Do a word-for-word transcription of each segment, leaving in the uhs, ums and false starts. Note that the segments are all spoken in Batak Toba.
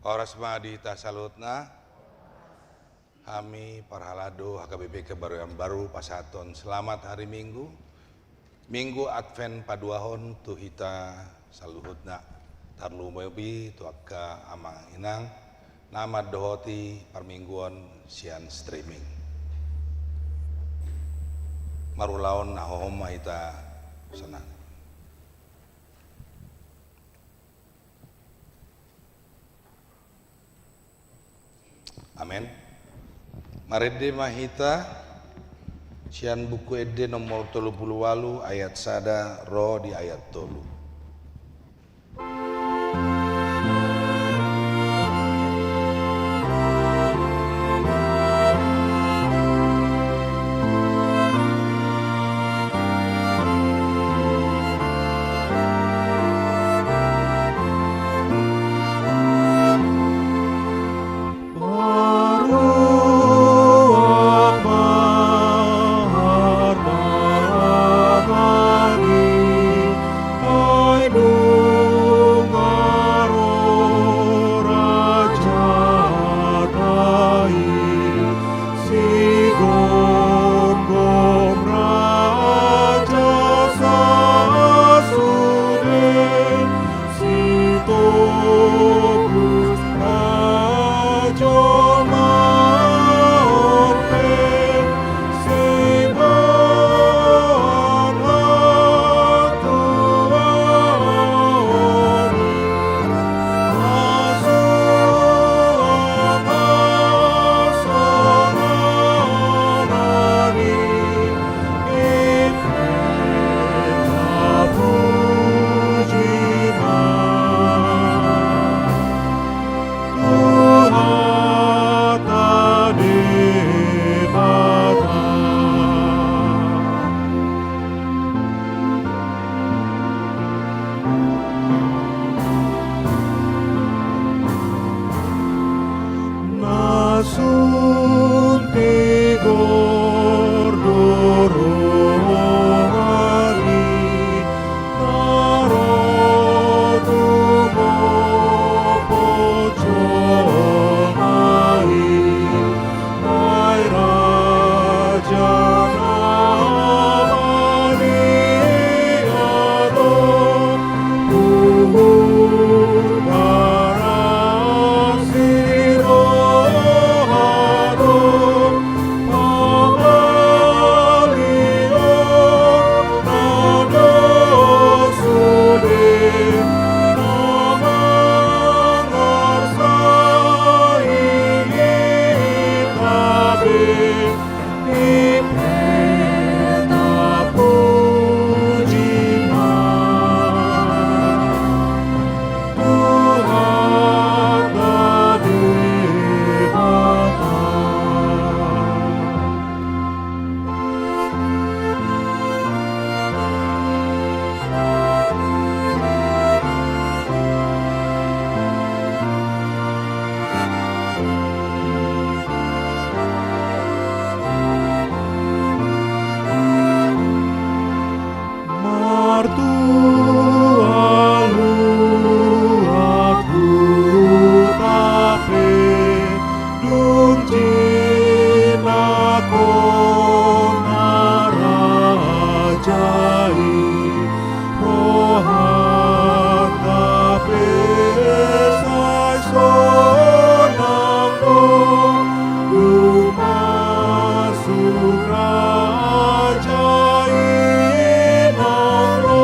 Horas ma di hita saluhutna. Hami parhalado H K B P Kebaruan Baru pasahathon selamat hari Minggu, Minggu Advent paduahon tu hita saluhutna, tarlumobi tu angka amang inang na mandohoti parmingguon sian streaming. Marulaon na hohom ma hita sonang. Amen. Marende ma hita sian Buku Ende nomor tolu pulu ualu ayat sada ro di ayat tolu. Na sun tigor do rohani, na ro tu mompojonai. Martua luat huta pe, dung jinangkon na raja i, rohanta pe sai sonang do, dung masuk raja i nang ro.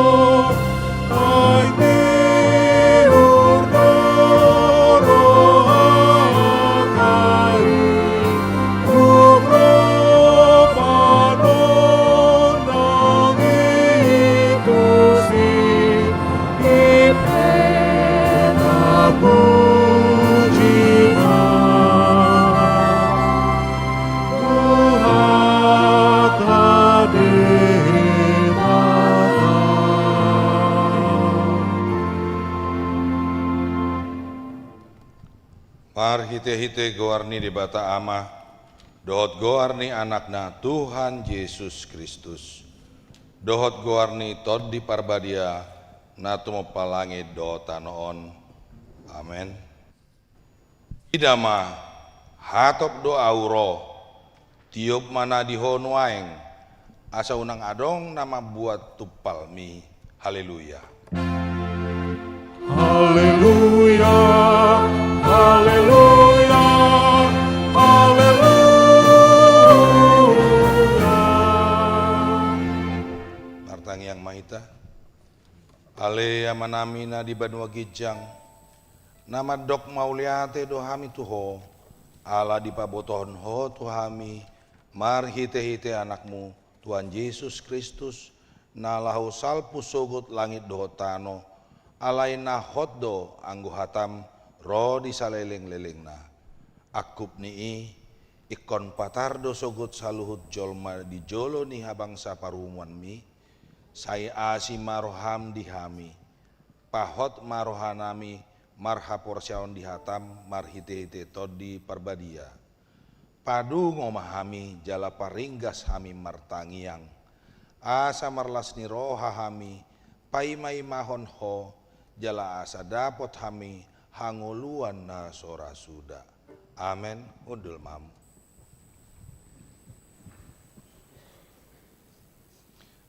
Tuhanta Debata. Marhitehite goar ni Debata Ama, dohot goar ni Anakna Tuhan Jesus Kristus, dohot goar ni Tondi Parbadia, na tumompa langit dohot tano on. Amen. Ida ma, hatop do ahu ro, tiop ma na di ho nuaeng, asa unang adong na mambuat tumpalmi. Haleluya. Haleluya, haleluya, haleluya. Martangiang ma hita. Ale Amanami na di banua ginjang, na mandok mauliate do hami tu Ho, ala dipabotohon Ho tu hami marhitehite Anakmu, Tuhan Jesus Kristus, na laho salpu sogot langit dohot tano, alai na hot do anggo hatam ro di salelenglelengna. Angkup ni i, ingkon patar do sogot saluhut jolma di jolo ni habangsa parumuanmi, sai asi ma roham di hami, pahot ma rohanami marhaporseaon di hatam marhitehite Tondi Parbadia. Padungo ma hami jala paringgas hami martangiang, asa marlas ni roha hami paimaimahon Ho, jala asa dapot hami hangoluan na so ra suda. Amen. Hundul ma hamu.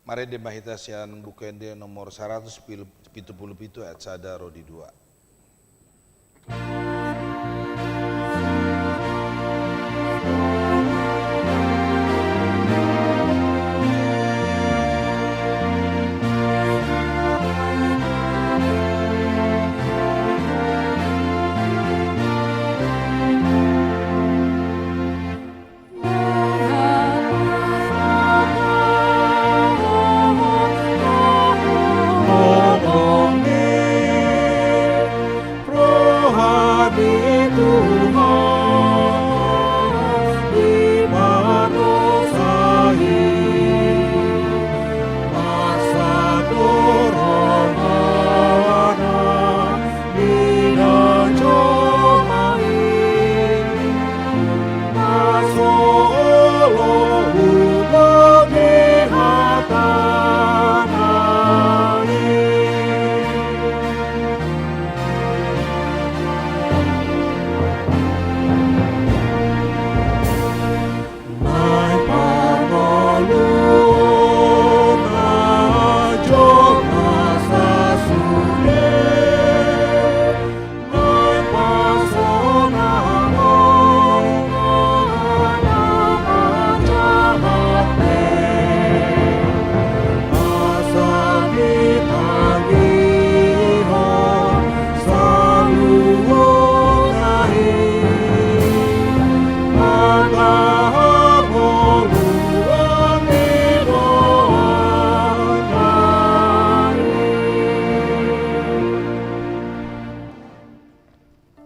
Marende ma hita sian Buku Ende nomor saratus pitu pulu pitu ayat sada ro di dua.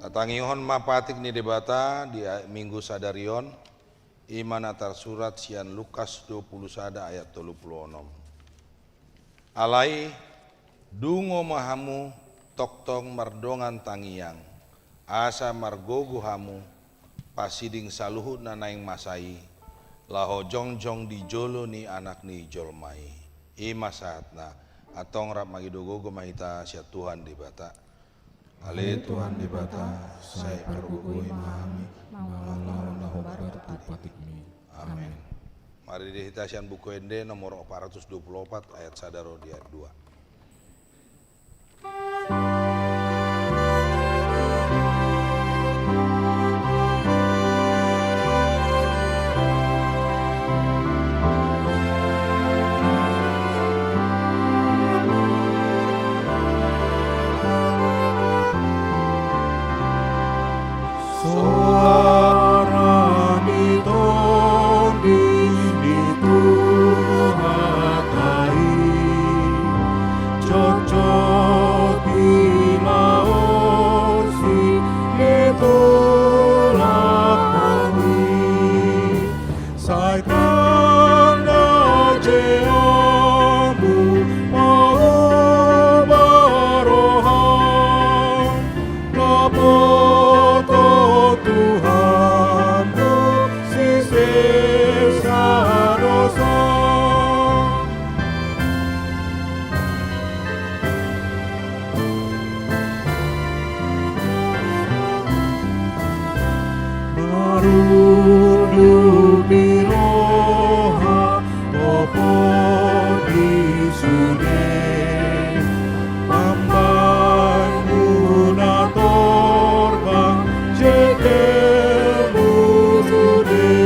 Tatangihon ma patik ni Debata di a-, Minggu sadari on, i ma na tarsurat sian Lukas dua pulu sada ayat tolu pulu onom. Alai, dungo ma hamu tongtong mardongan tangiang, asa margogo hamu, pasiding saluhut na naeng masa i, laho jongjong di jolo ni Anak ni Jolma i. I ma sahatna, antong rap mangido gogo ma hita sian Tuhan Debata. Ale Tuhan Debata, sai pargogoi ma hami, mangulahon na hombar tu patikmi. Amen. Marende hita sian Buku Ende nomor opat ratus dua pulu opat ayat sada ro di ayat dua. Soara ni Tondi ni Tuhanta i, jotjot dilaosi ni tulangmi. Sai tanda jeamu mauba roha, lapo totu Tundupi roha, topot di sude, pambahenmu na torbang, jengkelmu sude.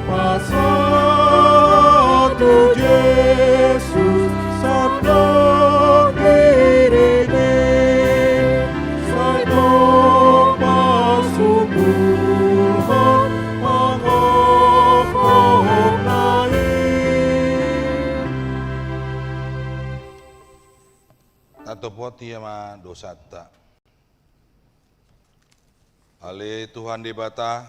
Pasahat tu Jesus sandok dirimu, sai tong pasungguhon pangophopna i. Tatopoti ma dosanta. Ale Tuhan Debata,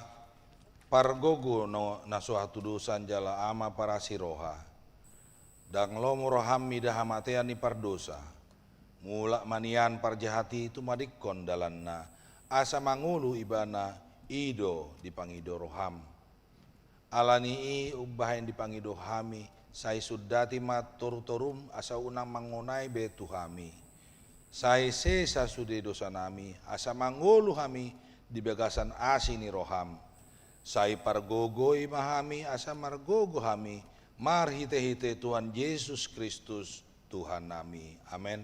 pargogo na so hatudosan jala Ama parasi roha, ndang lomo roham mida hamatean ni pardosa. Mulak ma nian parjahat i tumadingkon dalanna, asa mangolu ibana, i do dipangido roham. Ala ni i umbahen dipangido hami, sai sundati ma torutorum asa unang mangonai be tu hami. Sai sesa sude dosanami, asa mangolu hami di bagasan asi ni roham. Sai pargogoi ma hami asa margogo hami, marhitehite Tuhan Jesus Kristus, Tuhannami. Amen.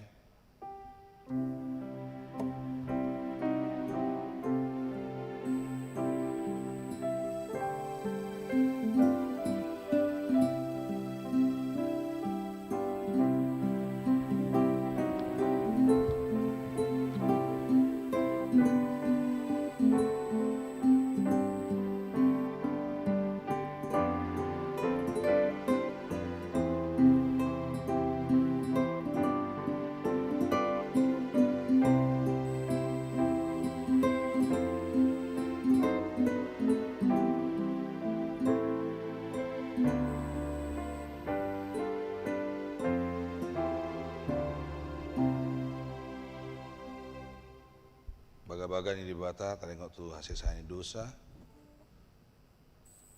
Bagabaga ni Debata taringot tu hasesaan ni dosa.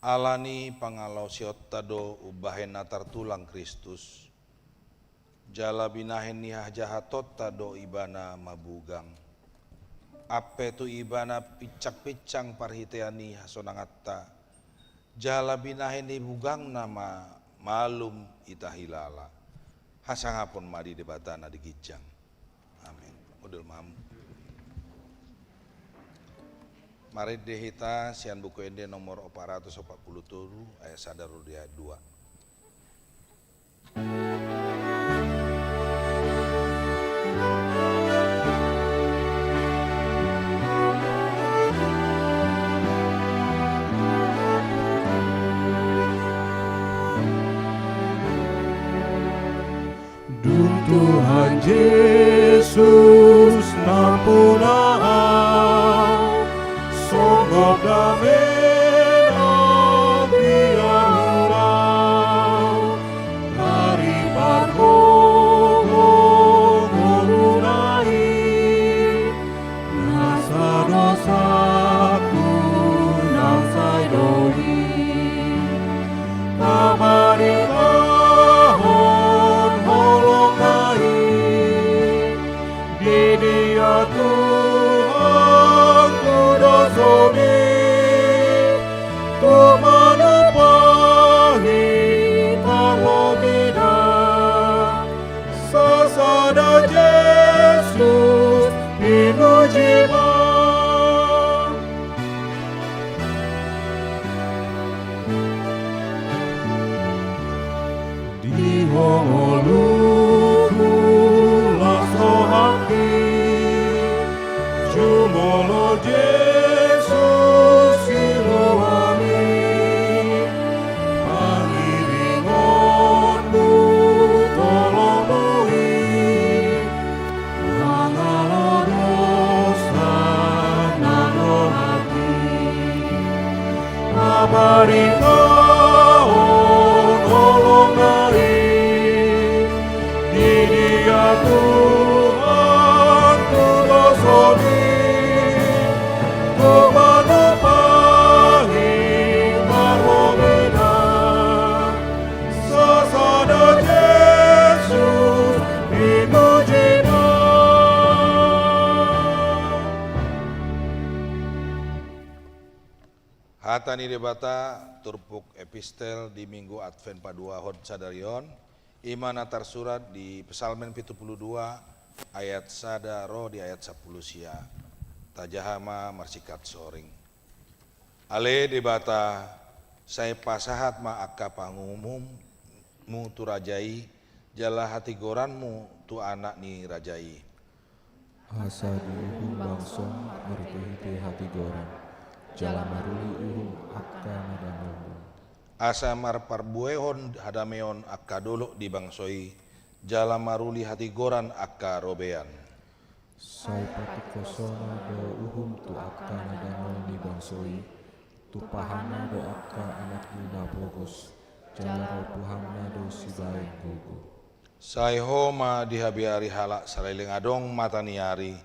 Ala ni pangalaosionta do umbahen na tartulang Kristus, jala binahen ni hajahatonta do ibana mabugang. Ampe tu ibana pinsangpinsang parhitean ni hasonanganta, jala binahen ni bugangna ma malum hita hilala. Hasangapon ma di Debata na di ginjang. Amen. Modal mam. Marende hita sian Buku Ende nomor opat ratus opat puluh tolu, ayat sada ro di ayat dua. Dung Tuhan Jesus nampuna ahu, songgop dame na piarula, dari pargogo ngoluna i, nasa dosaku naung sai do i. Pabaritahon holongna i, di dia Tuhan tu dosami, tu manumpahi tarlobina, sasada Jesus pinuji ma. Di ho ngoluku las rohangki, jumolo Jesus Siloam i, pangiringonmu tolongmu i, mangalo dosa nang rohangki. Pabaritahon holongna i, di dia Tuhan tu dosami, tu manumpahi tarlobina, sasada Jesus pinuji ma. Hata ni Debata turpuk epistel di Minggu Advent paduahon sadari on, i ma na tarsurat di Psalmen pitu pulu dua ayat sada ro di ayat sampulu sia. Tajaha ma marsingkat soring. Ale Debata, sai pasahat ma angka panguhumummu tu raja i, jala hatigoranmu tu anak ni raja i. Asa diuhum bangsom marhitehite hatigoran, jala maruli uhum angka na dangolmu. Asa marparbuehon hadameon angka dolok di bangso i, jala maruli hatigoran angka robean. Sai patingkosonna do uhum tu angka na dangol ni bangso i, tumpahanna do angka anak ni na pogos, jala ropuhanna do sibaen gogo. Sai ho ma dihabiari halak saleleng adong mata ni ari,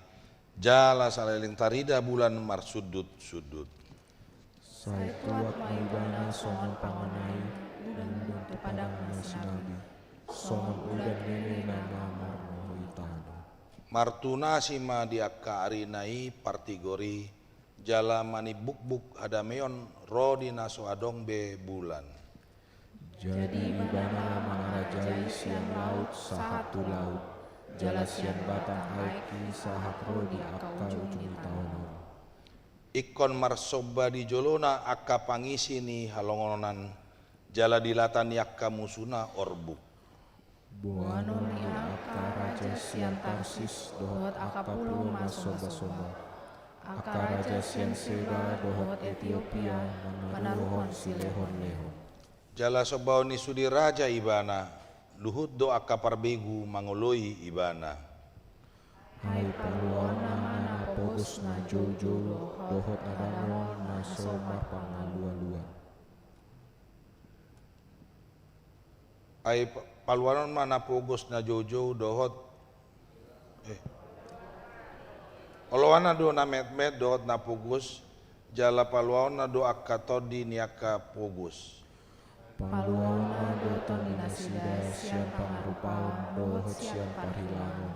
jala saleleng tarida bulan marsundutsundut. Sai tuat ma ibana songon pangonai, udan tu padang na sinabi, songon udan nene na marnohoi tano. Martunasi ma di angka arina i partigor i, jala manimbukbuk hadameon ro di na so adong be bulan. Jadi ibana ma mangarajai sian laut sahat tu laut, jala sian batang aek i sahat ro di angka ujung ni taon on. Ingkon marsomba di jolona angka pangisi ni halongonan, jala di lata ni angka musuna orbuk. Boanon ni angka raja sian Tarsis dohot angka pulo marsombasomba, angka raja sian Seba dohot Etiopia manaruhon silehonlehon. Jala sombaon ni sude raja ibana, luhut do angka parbegu mangoloi ibana. Ai paluaonna ma na pogos na joujou dohot na dangol na so marpangalualuan. Ai pa-, paluaonna ma na pogos na joujou dohot, eh. Oloanna do na metmet dohot na pogos, jala paluaonna do angka tondi ni angka pogos. Paluaonna do tondi nasida sian pangarupaon dohot sian parhilaon,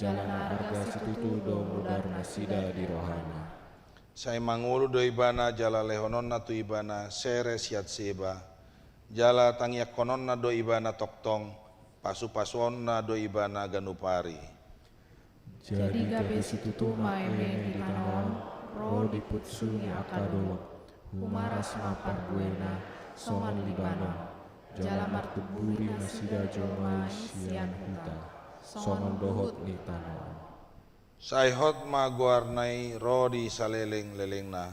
jala na arga situtu do mudar nasida di rohana. Sai mangolu do ibana jala lehononna tu ibana sere sian Seba, jala tangiangkononna do ibana tongtong, pasupasuonna do ibana ganup ari. Jadi gabe situtu ma eme di tano on, ro di putsu ni angka dolok, humaras ma parbuena, songon Libanon, jala martumburi nasida jolma i sian huta, songon dohot ni tano on. Sai hot ma goarna i ro di salelenglelengna,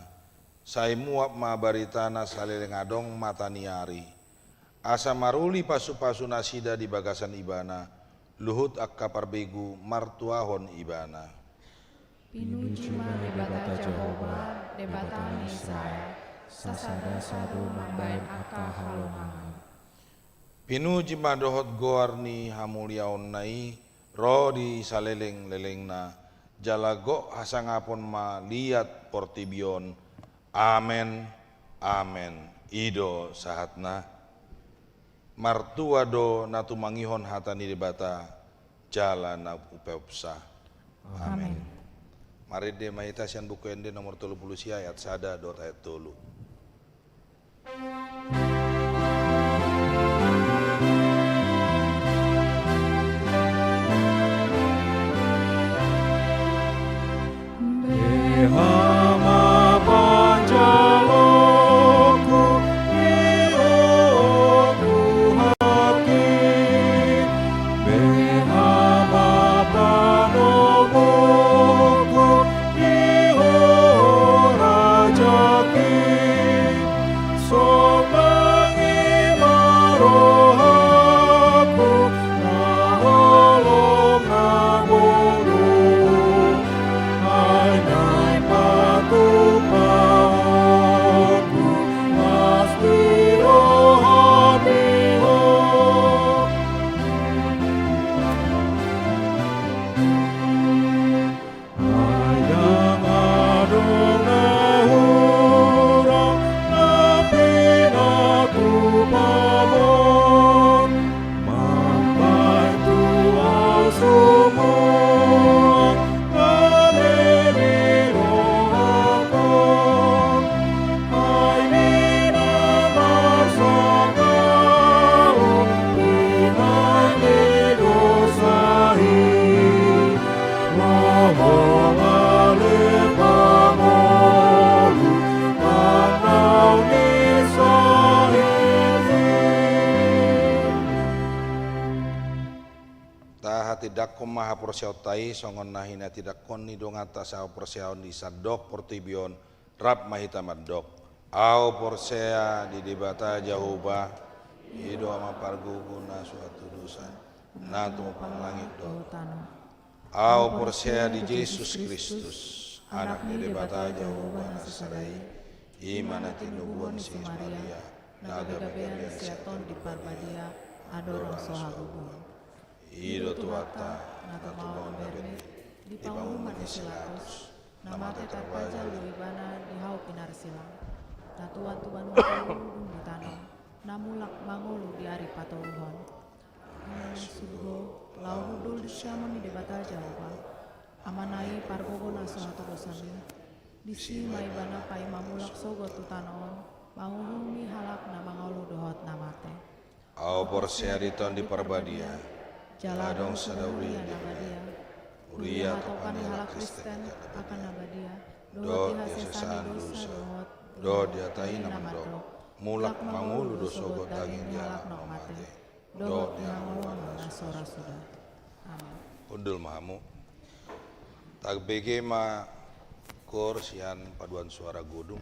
sai muap ma baritana saleleng adong mata ni ari. Asa maruli pasupasu nasida di bagasan ibana, luhut angka parbegu martuahon ibana. Pinuji ma Debata Jahowa, Debata ni Israel, sasada-sada do mambaen angka halongangan. Pinuji ma dohot goar ni hamuliaonna i ro di salelenglelengna, jala gok hasangapon ma liat portibi on. Amen, amen. I do sahatna. Martua do na tumangihon hata ni Debata, jala na upeopsa. Amen. Amen. Marende ma hita sian Buku Ende nomor tolu pulu sia ayat sada dohot ayat tolu. Tindangkon ma haporseaonta i songon na hinatindangkon ni donganta sahaporseaon di sandok portibi on, rap ma hita mandok: Ahu porsea di Debata Jahowa, i do Ama pargogo na so hatudosan, na tumompa langit dohot tano. Ahu porsea di Jesus Kristus, Anak ni Debata Jahowa na sasada i, i ma na tinubuan ni si Maria, na gabe gabean sian Tondi Parbadia, andorang so hagogoon. I do Tuhanta, na tumaon na berni di panguhuman ni si Pilatus, na mate tarpajal do Ibana di hau pinarsilang, na tuat tu banua toru dung ditanom, na mulak mangolu di ari patoruhon. Naeng surgo, laho hundul di siamun ni Debata Jahowa, Amana i pargogo na so hatudosan i. Disi ma Ibana paima mulak sogot tu tano on, manguhumi halak na mangolu dohot na mate. Ahu porsea di Tondi Parbadia, jala adong sada huria na badia, huria hatopan ni halak Kristen angka na badia, dohot di hasesaan ni dosa dohot, dohot di hata i na mandok: Mulak mangolu do sogot daging ni halak na mate, dohot di hangoluan na so ra suda. Amen. Hundul ma hamu. Tabege ma goar sian paduan suara godung.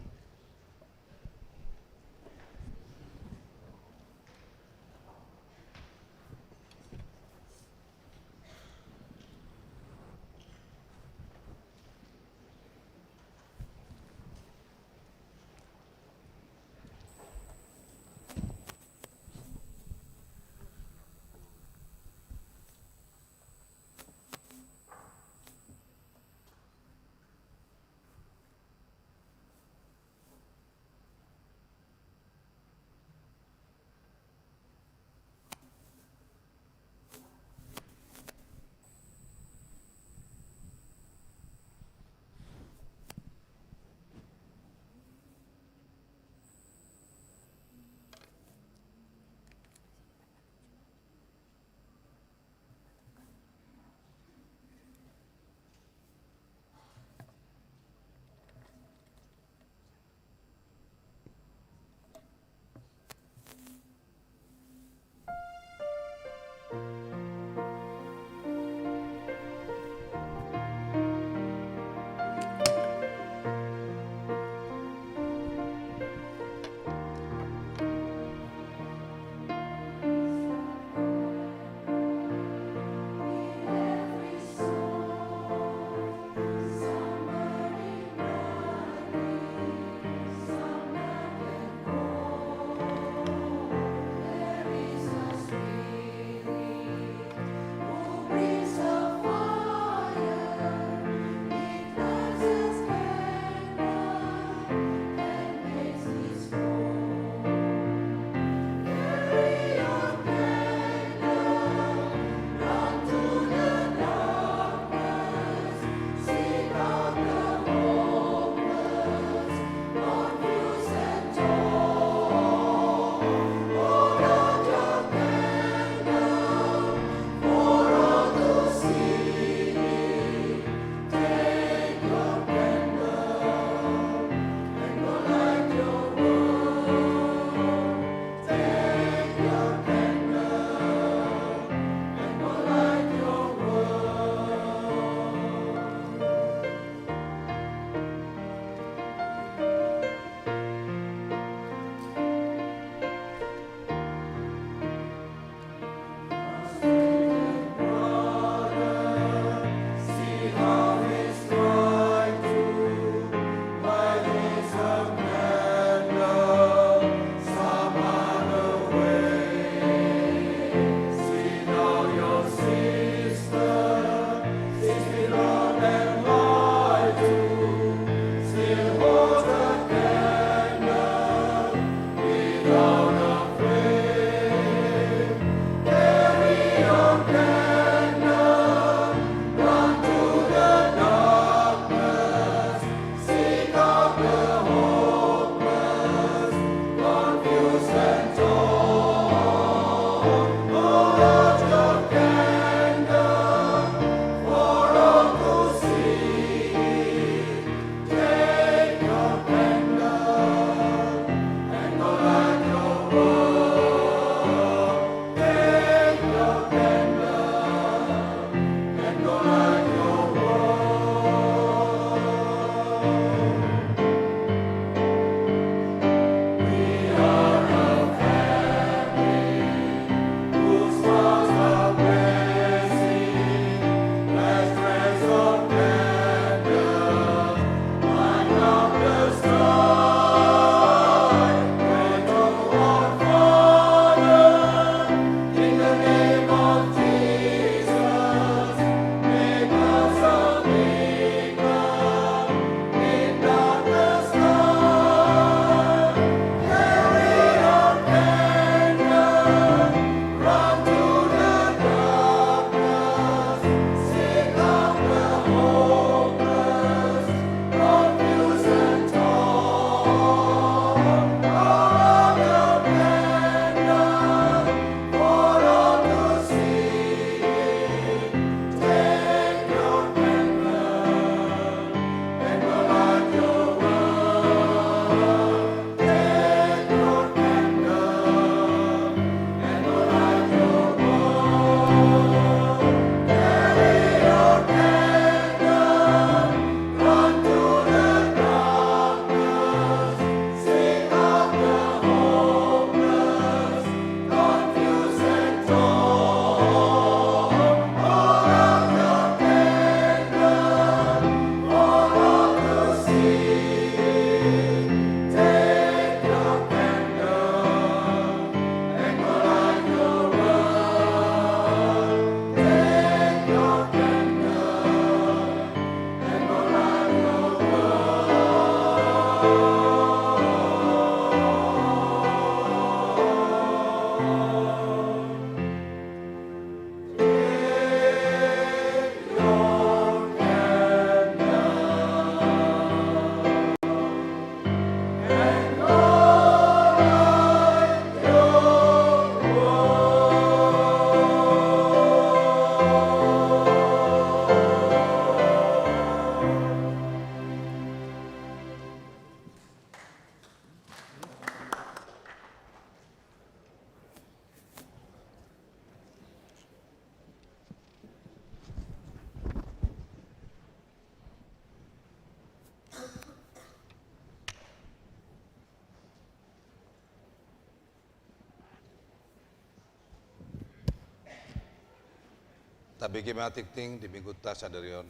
Tabege ma tingting di minggunta sadari on.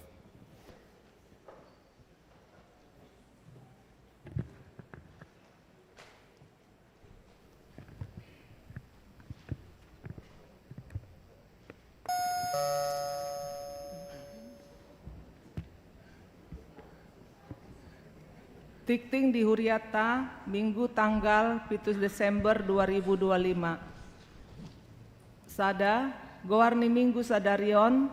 Tingting di huriata, Minggu tanggal pitu Desember dua ribu dua lima. Sada, goar ni Minggu sadari on,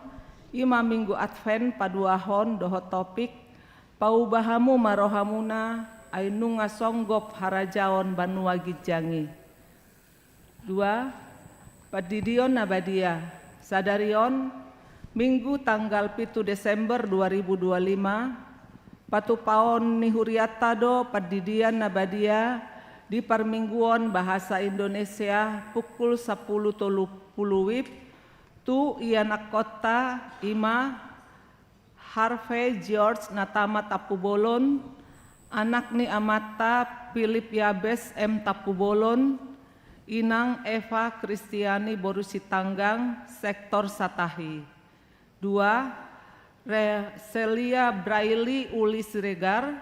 i ma Minggu Advent paduahon dohot topik, pauba hamu ma rohamuna, ai nunga songgop harajaon banua ginjang i. Dua, pandidion na badia. Sadari on, Minggu tanggal pitu Desember dua ribu dua lima, patupaon ni huriata do pandidion na badia di parmingguon bahasa Indonesia pukul sapulu tolu pulu wib, tu ianakkonta i ma Harvey George Natama Tampubolon, anak ni amanta Philip Yabes M Tampubolon, inang Eva Kristiani boru Sitanggang, sektor Satahi. Dua, Re-, Celia Braili uli Siregar,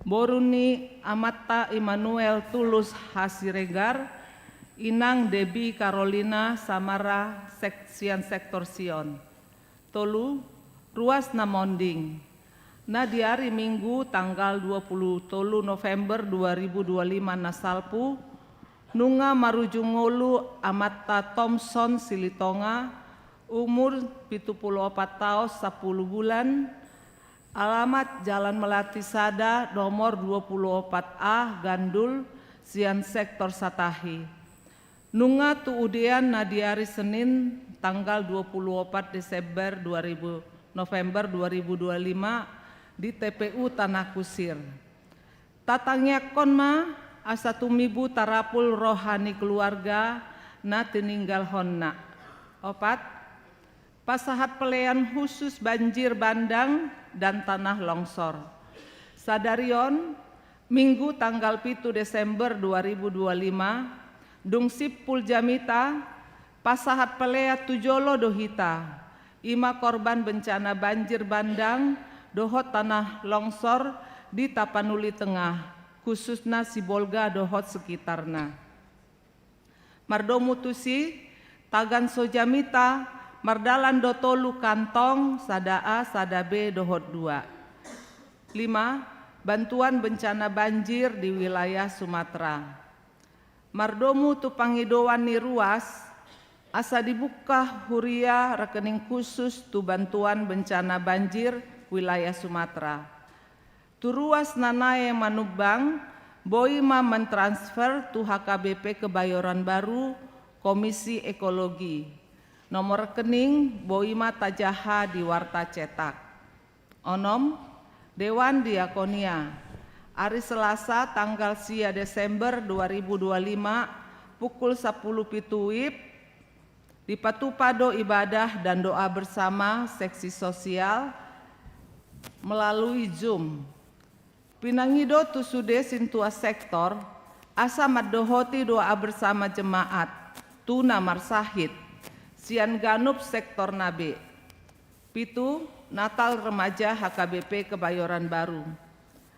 boru ni amanta Immanuel Tulus H Siregar, inang Debi Carolina Samara sek-, sian sektor Sion. Tolu, ruas na monding. Na di ari Minggu tanggal dua pulu tolu November dua ribu dua lima na salpu, nunga marujung ngolu amanta Thomson Silitonga, umur pitu pulu opat taon sapulu bulan, alamat Jalan Melati Sada, nomor dua pulu opat A, Gandul, sian sektor Satahi. Nunga tuudean na di ari Senin tanggal dua pulu opat Desember dua ribu, November dua ribu dua lima di T P U Tanah Kusir. Tatangiangkon ma asa tumibu tarapul roha ni keluarga na tininggalhonna. Opat, pasahat pelean khusus banjir bandang dan tanah longsor. Sadari on, Minggu tanggal pitu Desember dua ribu dua lima, dung simpul jamita, pasahat pelean tu jolo do hita, i ma korban bencana banjir bandang dohot tanah longsor di Tapanuli Tengah, khususna Sibolga dohot sekitarna. Mardomu tusi, tagan so jamita, mardalan do tolu kantong, sada A, sada B, dohot dua. Lima, bantuan bencana banjir di wilayah Sumatera. Mardomu tu pangidoan ni ruas, asa dibuka huria rekening khusus tu bantuan bencana banjir wilayah Sumatera. Tu ruas na naeng manumbang, boi ma mentransfer tu H K B P Kebayoran Baru, Komisi Ekologi. Nomor rekening boi ma tajaha di warta cetak. Onom, Dewan Diakonia. Ari Selasa tanggal sia Desember dua ribu dua lima, pukul sapulu pitu wib, dipatupa do ibadah dan doa bersama seksi sosial melalui Zoom. Pinangido tu sude sintua sektor, asa mandohoti doa bersama jemaat, tu na marsahit, sian ganup sektor na be. Pitu, Natal Remaja H K B P Kebayoran Baru.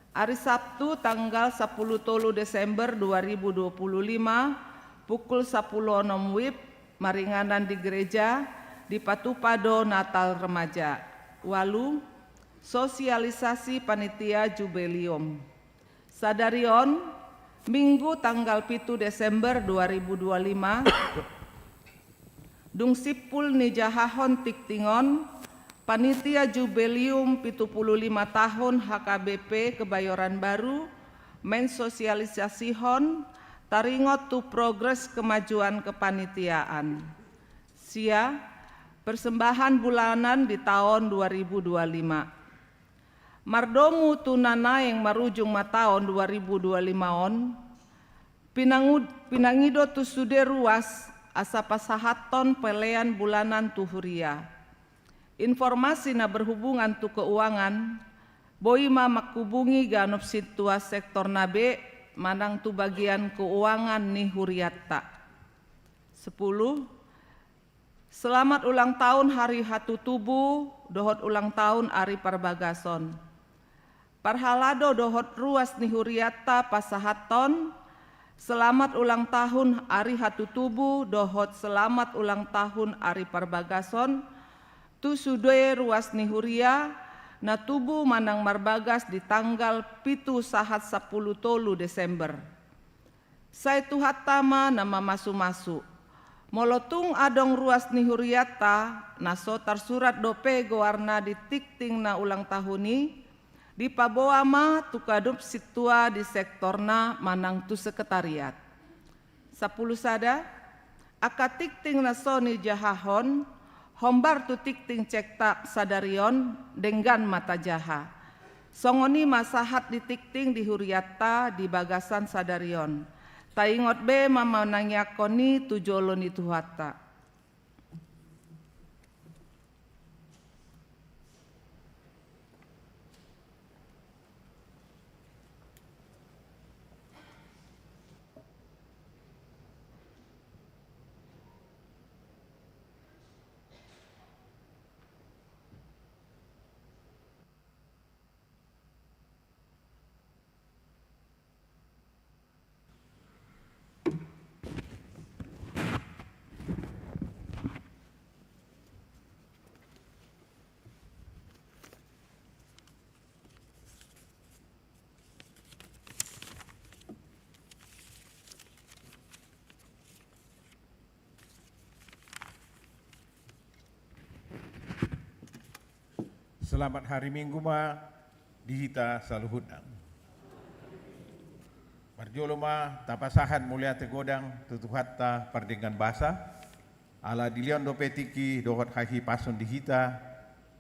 Ari Sabtu tanggal sapulu tolu Desember dua ribu dua pulu lima, pukul sapulu onom wib, maringanan di gereja, dipatupa do Natal Remaja. Walu, sosialisasi panitia Jubelium. Sadari on, Minggu tanggal pitu Desember dua ribu dua lima, dung simpul ni jahahon tingting on, panitia Jubelium pitu pulu lima tahun H K B P Kebayoran Baru, mensosialisasihon taringot tu progres kemajuan kepanitiaan. Sia, persembahan bulanan di taon dua ribu dua lima. Mardomu tu na naeng marujung ma taon dua ribu dua lima on, pinangud-, pinangido tu sude ruas asa pasahathon pelean bulanan tu huria. Informasi na berhubungan tu keuangan, boi ma manghubungi ganup sintua sektor na be manang tu bagian keuangan ni huriatta. Sepuluh, Selamat ulang tahun hari hatutubu dohot ulang tahun ari parbagason. Parhalado dohot ruas ni hurianta pasahathon selamat ulang tahun ari hatutubu dohot selamat ulang tahun ari parbagason tu sude ruas ni huria na tubu manang marbagas di tanggal pitu sahat sampulu tolu Desember. Sai Tuhanta ma na mamasumasu. Molo tung adong ruas ni hurianta na so tarsurat dope goarna di tingting na ulang tahun i, dipaboa ma tu kadup sintua di sektorna manang tu sekretariat. Sampulu sada. Angka tingting na so nijahahon hombar tu tingting cetak sadari on denggan ma tajaha. Songon i ma sahat di tingting di hurianta di bagasan sadari on. Taingot be ma manangiangkon i tu jolo ni Tuhanta. Selamat hari Minggu ma di hita saluhutna. Parjolo ma tapasahat mauliate godang tu Tuhanta pardenggan basa, ala dilehon dope tingki dohot hahipason di hita,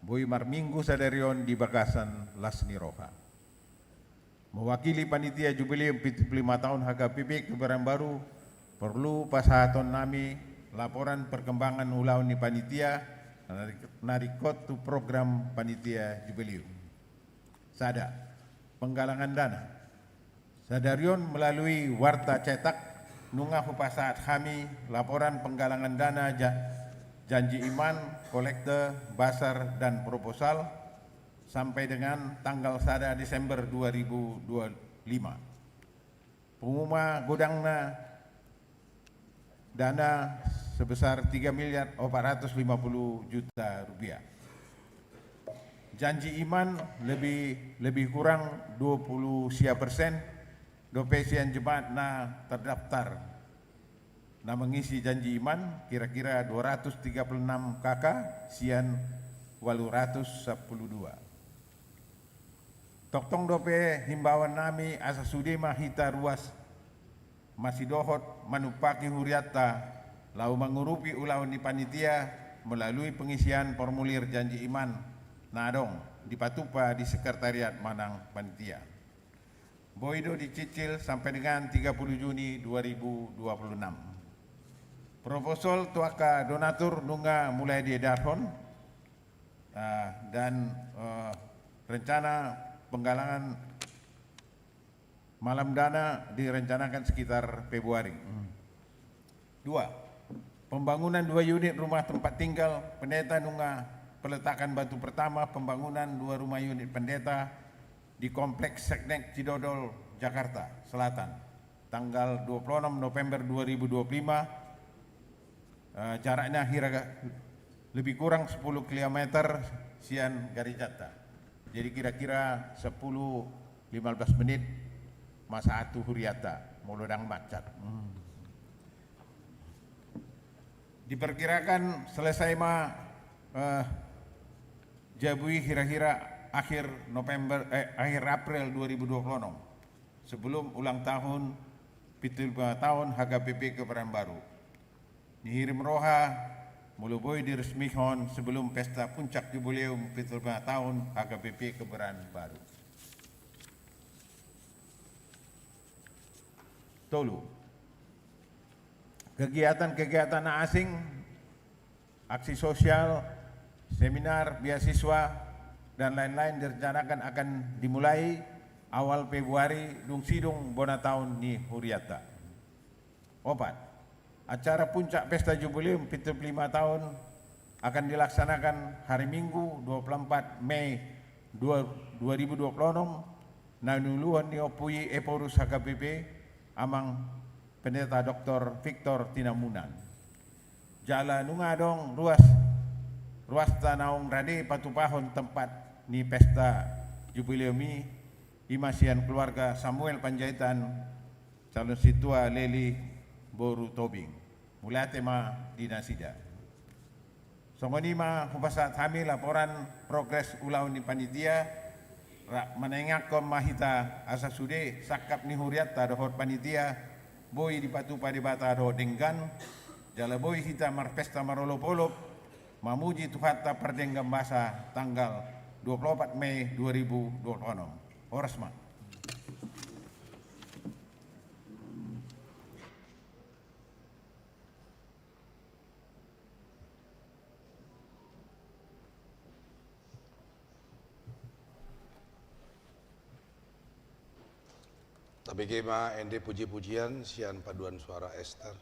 boi marminggu sadari on di bagasan las ni roha. Mewakili panitia Jubileum pitu pulu lima tahun H K B P Kebayoran Baru, porlu pasahaton nami laporan perkembangan ulaon ni panitia na ringkot tu program panitia Jubileum. Sada, penggalangan dana. Sadari on melalui warta cetak nunga hupasahat hami laporan penggalangan dana ja-, janji iman, kolekte, basar, dan proposal sampai dengan tanggal sada Desember dua ribu dua puluh lima. Pungu ma godangna dana sebesar tiga miliar opat ratus lima puluh juta rupiah. Janji iman lebih, lebih kurang dua puluh sia persen dope sian jemaat na terdaftar na mengisi janji iman kira-kira dua ratus tiga puluh enam K K sian walu ratus sampulu dua. Tongtong dope himbauan nami asa sude ma hita ruas masidohot manumpaki hurianta laho mangurupi ulaon ni panitia melalui pengisian formulir janji iman na adong dipatupa di sekretariat manang panitia. Boi do dicicil sampai dengan tiga puluh Juni dua ribu dua puluh enam. Proposal tu angka donatur nunga mulai diedarhon, ah, dan, eh, rencana penggalangan malam dana direncanakan sekitar Februari. Hmm. Dua, pembangunan dua unit rumah tempat tinggal pendeta nunga peletakan batu pertama pembangunan dua rumah unit pendeta di Kompleks Seknek Cidodol, Jakarta Selatan, tanggal dua puluh enam November dua ribu dua puluh lima, eh, jaraknya kira lebih kurang sepuluh kilometer sian garejanta. Jadi kira-kira sepuluh lima belas menit masa atu hurianta, molo ndang macet. Hmm. Diperkirakan selesai ma, eh, jabu i hira-hira akhir November, eh, akhir April dua ribu dua puluh enam, sebelum ulang tahun pitu pulu lima tahun H K B P Kebayoran Baru. Nihirim roha, molo boi diresmihon sebelum pesta puncak jubileum pitu pulu lima tahun H K B P Kebayoran Baru. Tolu, kegiatan-kegiatan asing, aksi sosial, seminar, beasiswa, dan lain-lain direncanakan akan dimulai awal Februari dung sidung bona taon ni hurianta. Opat, Acara puncak pesta jubileum pitu puluh lima taon akan dilaksanakan hari Minggu, dua puluh empat Mei dua, dua ribu dua puluh enam, na niuluhon ni Ompu i Ephorus H K B P, Amang Pendeta Doktor Victor Tinambunan. Jala nunga adong ruas, ruasta naung rade patupahon tempat ni pesta jubileum i, i ma sian keluarga Samuel Panjaitan, calon sintua Leli boru Tobing. Mauliate ma di nasida. Songon i ma hupasahat hami laporan progres ulaon ni panitia, rap manaingakhon ma hita asa sude sangkap ni hurianta dohot panitia boi dipatupa Debata dohot denggan, jala boi hita marpesta marolopolop, mamuji Tuhanta pardenggan basa tanggal dua puluh opat Mei dua ribu dua puluh enam. Horas ma. Tabege ma ende puji-pujian sian paduan suara Ester.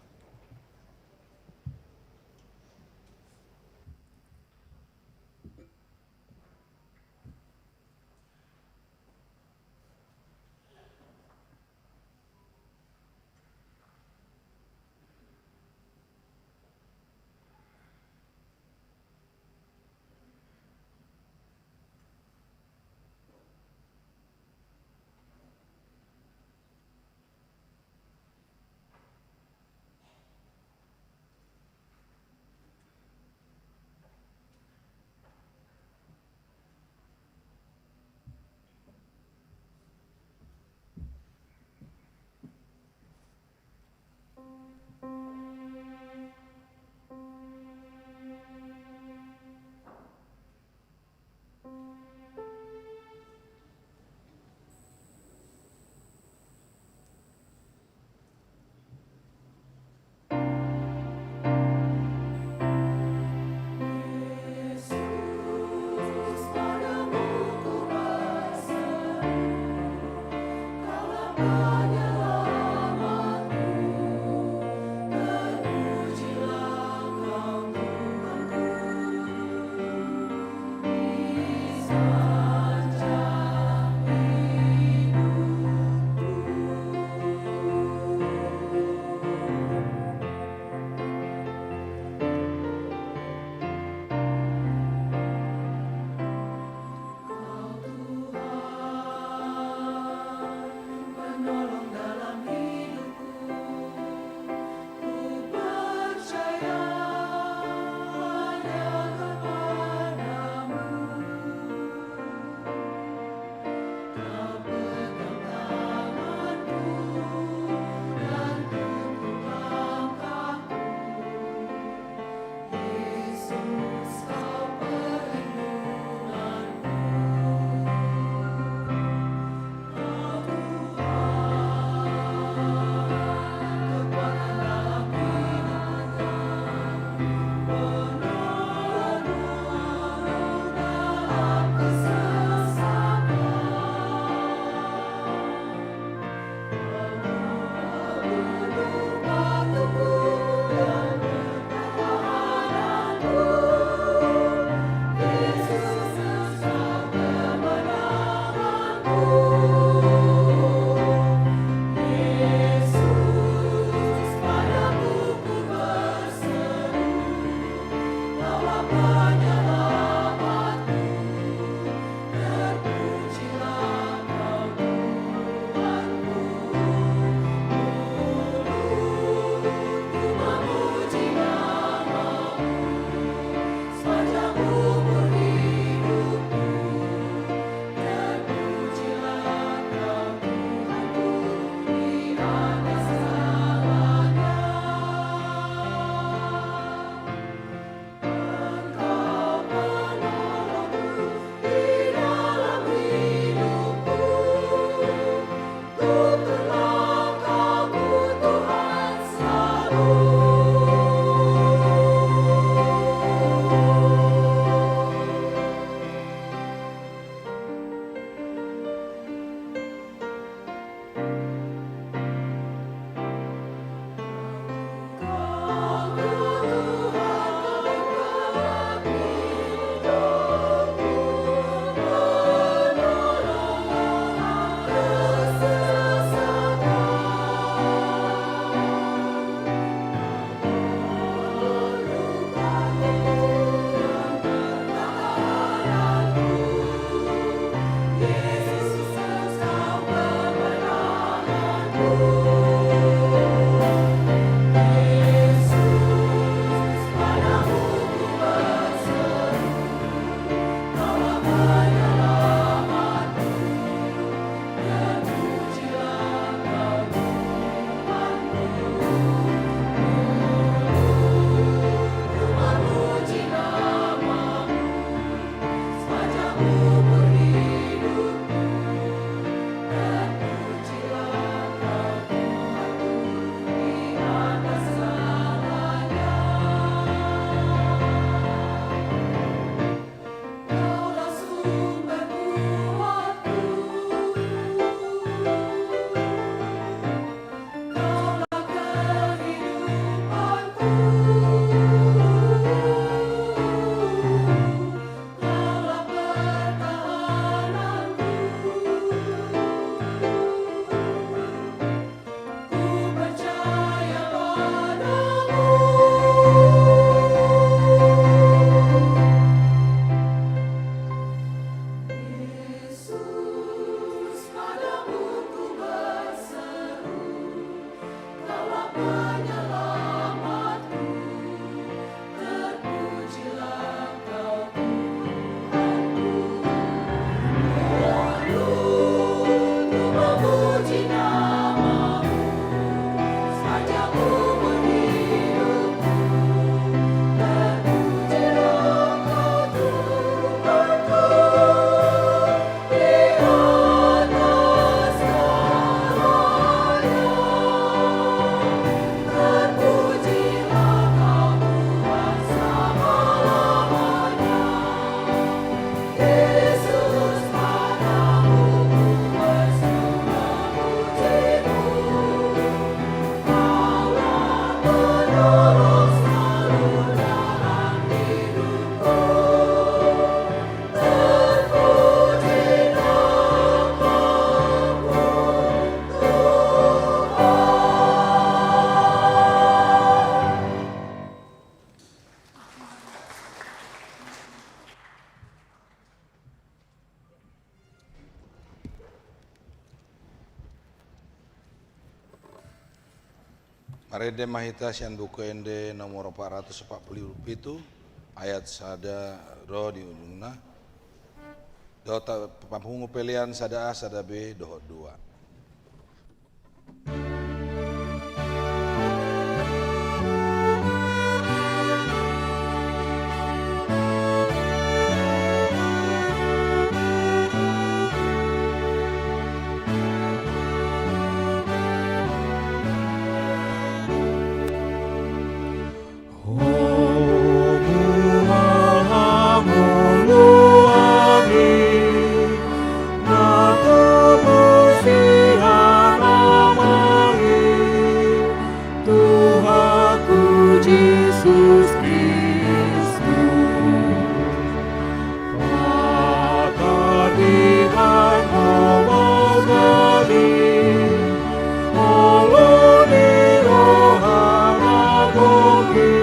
Marende ma hita sian Buku Ende nomor empat ratus empat puluh pitu, ayat sada ro di ujungna. Dohot ta-, papungu pelean sada A, sada B, dohot dua. Tuhanku Jesus Kristus, maka di Ho mauliate, olo ni roha na tonggi,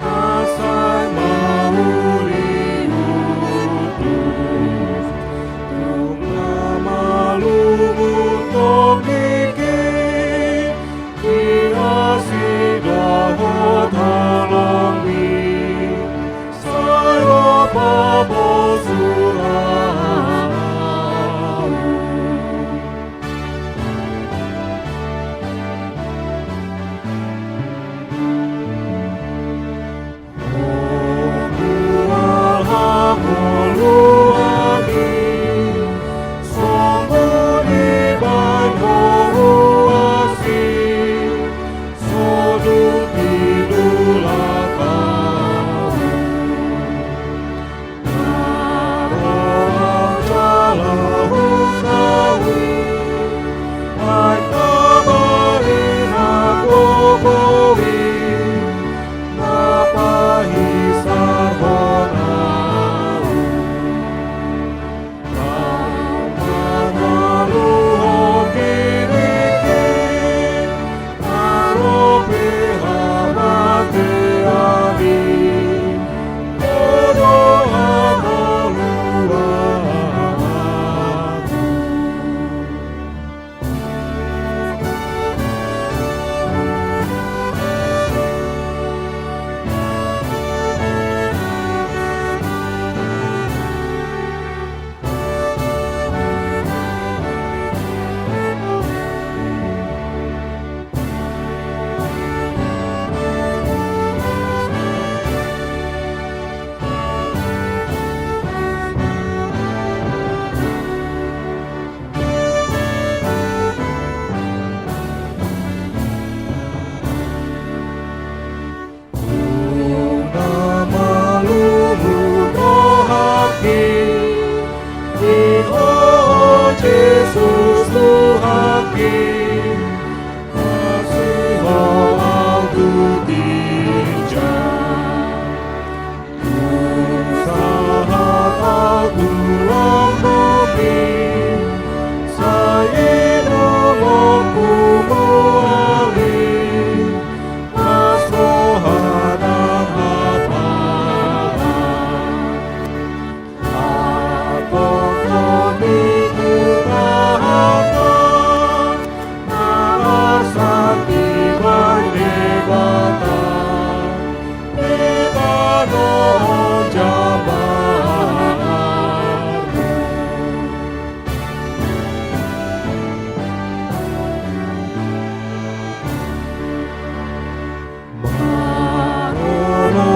asa mauliutus, tung na malungun tonggi, di asi dohot holongmi, sai ro pabosu ahu. Tung na malungun rohangki, di Ho Jesus Tuhanki, asi Ho au tu ginjang. Tung sahat au tu lambungmi, sai inumon humuali, las roha nang hapalan. Apokhon ni Tuhanta, na las dibahen Debata, di tano on jambarmu.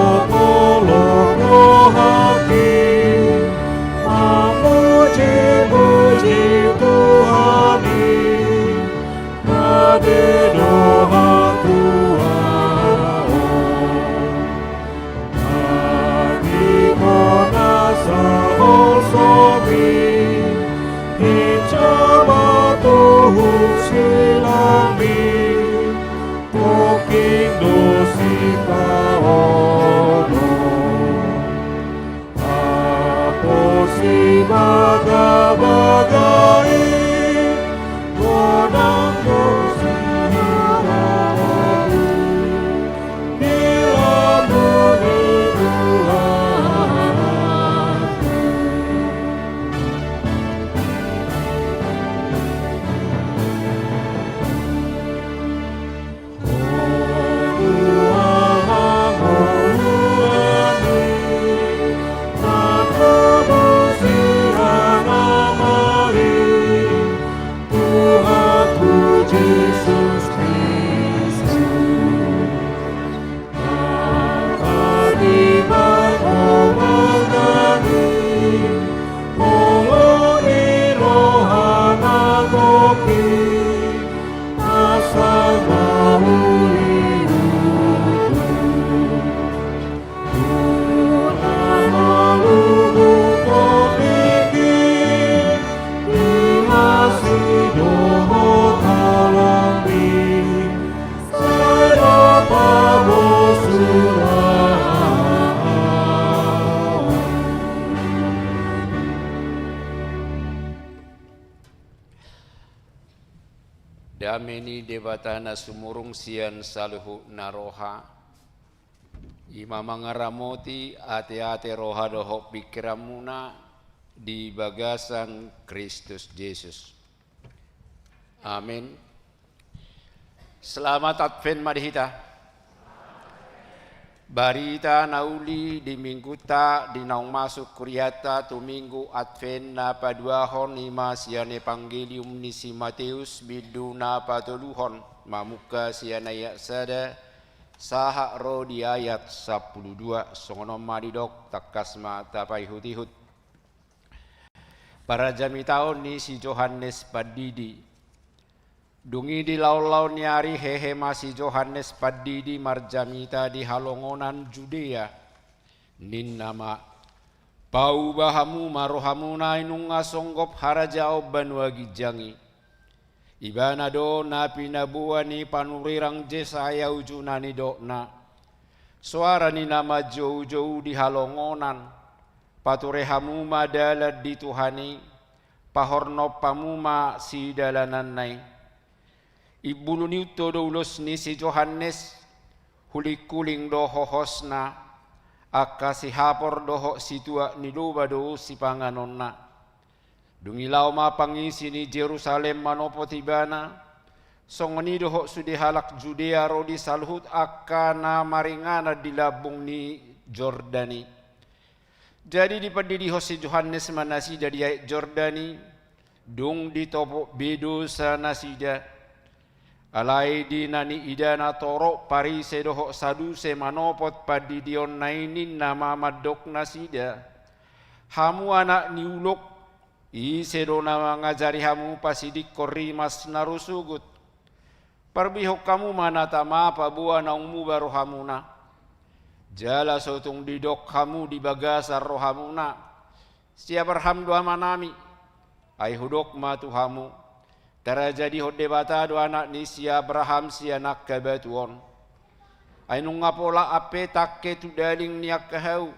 Marolopolop rohangki, mamujimuji Tuhan i, na be do hatuaon. Nangkihon nasa holsomi, hinjau ma tu husila mi, tongkin do sipaonon. Aposi bagabaga i, godang do sihinaon. Dame ni Debata na sumurung sian saluhutna roha, i ma mangaramoti ateate roha dohot pingkiranmuna di bagasan Kristus Jesus. Amin. Selamat Advent ma di hita. Barita na uli di minggunta di naung masuk kurianta tu minggu Advent na paduahon i ma sian Evangelium ni si Mateus bindu na patoluhon, mamungka sian ayat sada sahat ro di ayat sampulu dua, songon on ma didok, tangkas ma tapaihutihut. Parjamitaon ni si Johannes Pandidi. Dung i di laonlaon ni ari hehe ma si Johannes Pandidi marjamita di halongonan Judea. Ninna ma: Pauba hamu ma rohamuna, ai nunga songgop harajaon banua ginjang i. Ibana do na pinaboa ni panurirang Jesaya uju na nidokna: Soara ni na manjoujou di halongonan: Pature hamu ma dalan di Tuhan i, pahornop hamu ma sidalananna i. Imbulu ni unto do ulos ni si Johannes, hulinghuling do hohosna, angka sihapor dohot situak ni loba do sipanganonna. Dung i laho ma pangisi ni Jerusalem manopot ibana, songon i dohot sude halak Judea ro di saluhut angka na maringanan di lambung ni Jordan i. Jadi dipandidihon si Johannes ma nasida di aek Jordan i, dung ditopot be dosa nasida. Alai di na niidana torop Parise dohot Saduse manopot pandidionna i, ninna ma mandok nasida: Hamu anak ni ulok, ise do na mangajari hamu pasidingkon rimas na ro sogot? Parbuehon hamu ma na tama paboa naung muba rohamuna. Jala so tung didok hamu di bagasan rohamuna: Si Abraham do amanami. Ai hudok ma tu hamu: Tarajadihon Debata do anak ni si Abraham sian angka batu on. Ai nunga pola ampe tangke tu daling ni angka hau.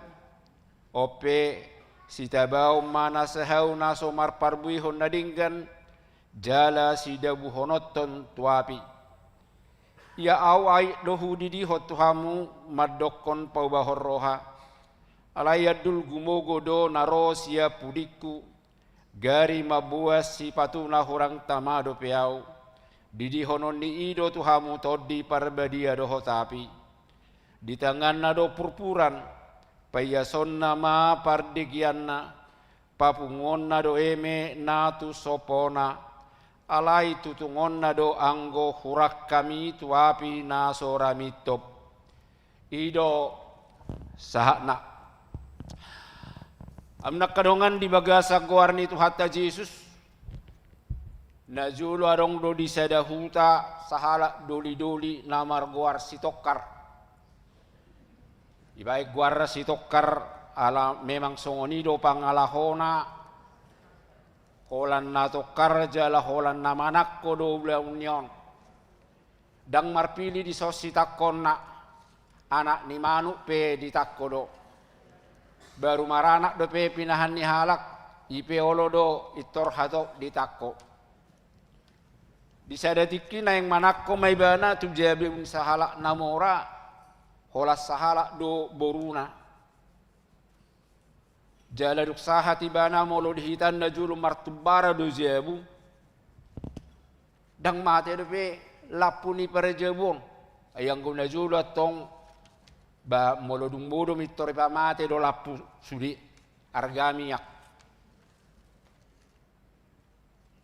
On pe, sitabaon ma nasa hau na so marparbuehon na denggan, jala sidabuhononhon tu api. Ia au aek do hudidihon tu hamu mandokkon paubahon roha. Alai andul gumogo do na ro sian pudingku, gari mamboan sipatu na hurang tama dope au. Didihononni i do tu hamu Tondi Parbadia dohot api. Di tanganna do purpuran, paiasonna ma pardegeanna, papunguonna do eme na tu sompona, alai tutungonna do anggo hurangkami tu api na so ra mintop. I do sahatna. Amang na hudongan di bagasan goar ni Tuhanta Jesus, najolo adong do di sada huta sahalak dolidoli na margoar si Tongkar. Dibaen goarna si Tongkar ala memang songon i do pangalahona, holan na tongkar jala holan na manangko do ulaonna on. Ndang marpilih dison sitangkonna, anak ni manuk pe ditangko do. Baru maranak dope pinahan ni halak, i pe olo do pintor hatop ditangko. Di sada tingki naeng manangko ma ibana tu jabu ni sahalak na mora, holan sahalak do boruna. Jala dung sahat ibana molo di hita najolo martumbara do jabu, ndang mate dope lampu ni parajabu on. Ai anggo najolo antong, ba molo dung modom pintor ipamate do lampu sude, arga miak.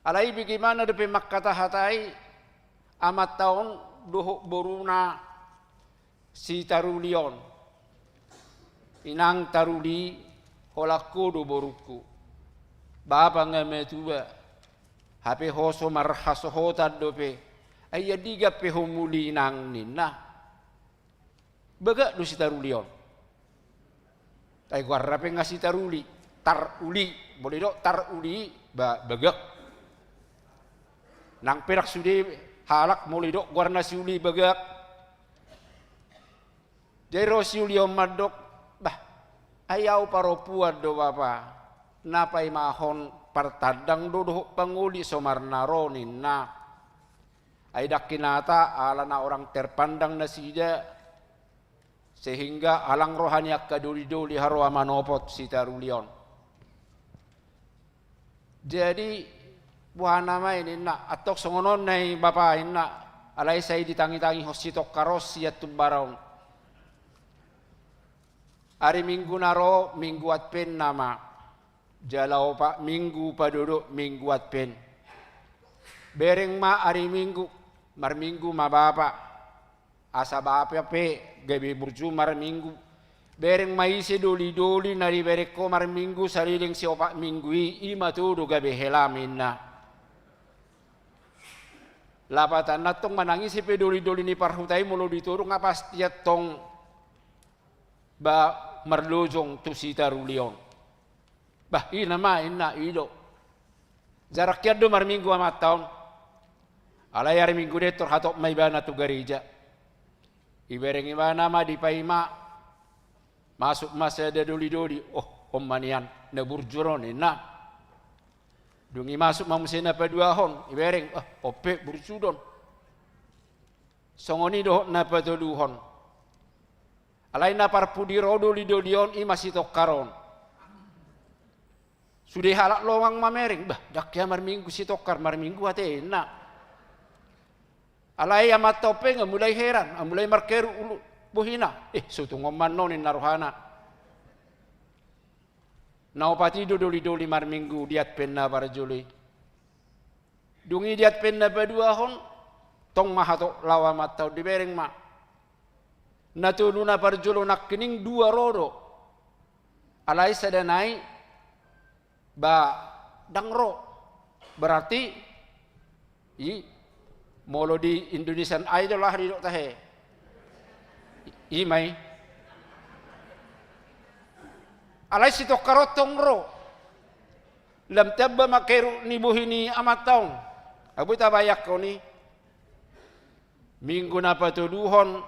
Alai bagaimana dope mangkatahatai amanta on dohot boruna si Taruli on: Inang Taruli, holan ho do borungku. Bapa nga matua, hape ho so marhasohotan dope. Ai andigan pe ho muli, Inang, ninna. Bagak do si Taruli on. Ai goarna pe nga si Taruli. Taruli, molo didok Taruli, ba, bagak. Nang pe ndang sude halak molo didok goarna si Uli bagak. Jadi ro si Uli on mandok: Bah, ai au parompuan do, Bapa. Na paimahon partandang do dohot pangoli somarna ro, ninna. Ai ndang hinata ala na orang terpandang nasida, sehingga alang roha ni angka doli-doli haroa manopot Sitaruli on. Jadi, boha nama i ninna, antong songon on nai bapa ninna, alai sai ditangi-tangihon Sitokkar on sian tumbara on. Ari Minggu na ro, Minggu Advent nama. Jala opat minggu padodok Minggu Advent. Bereng ma ari Minggu, marminggu ma bapa. Asa bapa pe gabe burju marminggu. Bereng ma ise doli-doli na dibereng ho marminggu saleleng si opat minggu i, i ma todo gabe helam ninna. Lapatanna antong manang ise pe doli-doli ni parhuta i molo ditodo nga pasti antong ba marlojong tu Sitaruli on. Bah, i nama ninna i do. Jarang hian do marminggu amanta on. Alai ari Minggu detor hatop ma ibana tu gareja. Ibereng ibana ma dipaima. Masuk ma sada doli-doli. Oh, on ma nian na burju on ninna. Dung i masuk ma muse na paduahon. Ibereng, oh, on pe burju do on. Songon i dohot na patoluhon. Alai na parpudi ro doli-doli on i ma Sitokkar on. Sude halak longang mamereng, bah, ndang hea marminggu Sitokkar, marminggu ate ninna. Alai amanta on pe nga mulai heran, nga mulai markeruk ulu bohina. Eh, so tung on ma annon ninna rohana. Na opat i do doli-doli marminggu di Advent na parjolo i. Dung i di Advent na paduahon, tong ma hatop laho amanta on dibereng ma. Na tolu na parjolo nangkining dua ro do. Alai sada nai ba ndang ro. Berarti i molo di Indonesian Idol aha didok tahe. I ma i. Alai Sitokkar on tong ro. Lam tamba ma keruk ni bohi ni amanta on. Abu tabayangkon i. Minggu na patoluhon,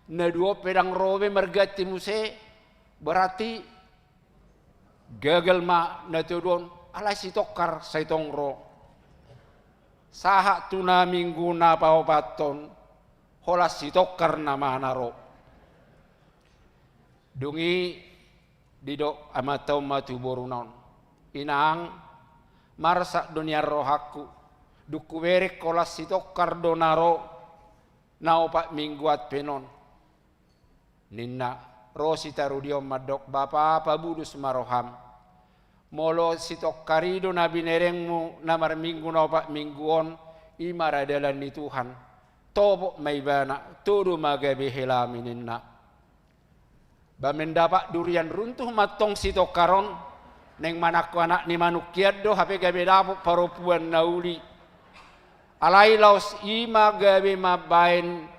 na dua on pe ndang ro be marganti muse, berarti gagal ma na tolu on, alai Sitokkar sai tong ro. Sahat tu na minggu na paopathon, holan Sitokkar nama na ro. Dung i didok amanta on ma tu boruna on. Inang, marsak do nian rohangku. Dung hubereng holan Sitokkar do na ro na opat minggu Advent on. Ninna, ro Sitaruli on mandok, bapa, pabulus ma roham. Molo Sitokkar i do na binerengmu na marminggu na opat minggu on, i ma ra dalan ni Tuhan. Topot ma ibana, todo ma gabe helami ninna. Ba mendapat durian runtuh ma antong Sitokkar on, naeng manangko anak ni manuk hian do, hape gabe dapot parompuan na uli. Alai laos i ma gabe mambaen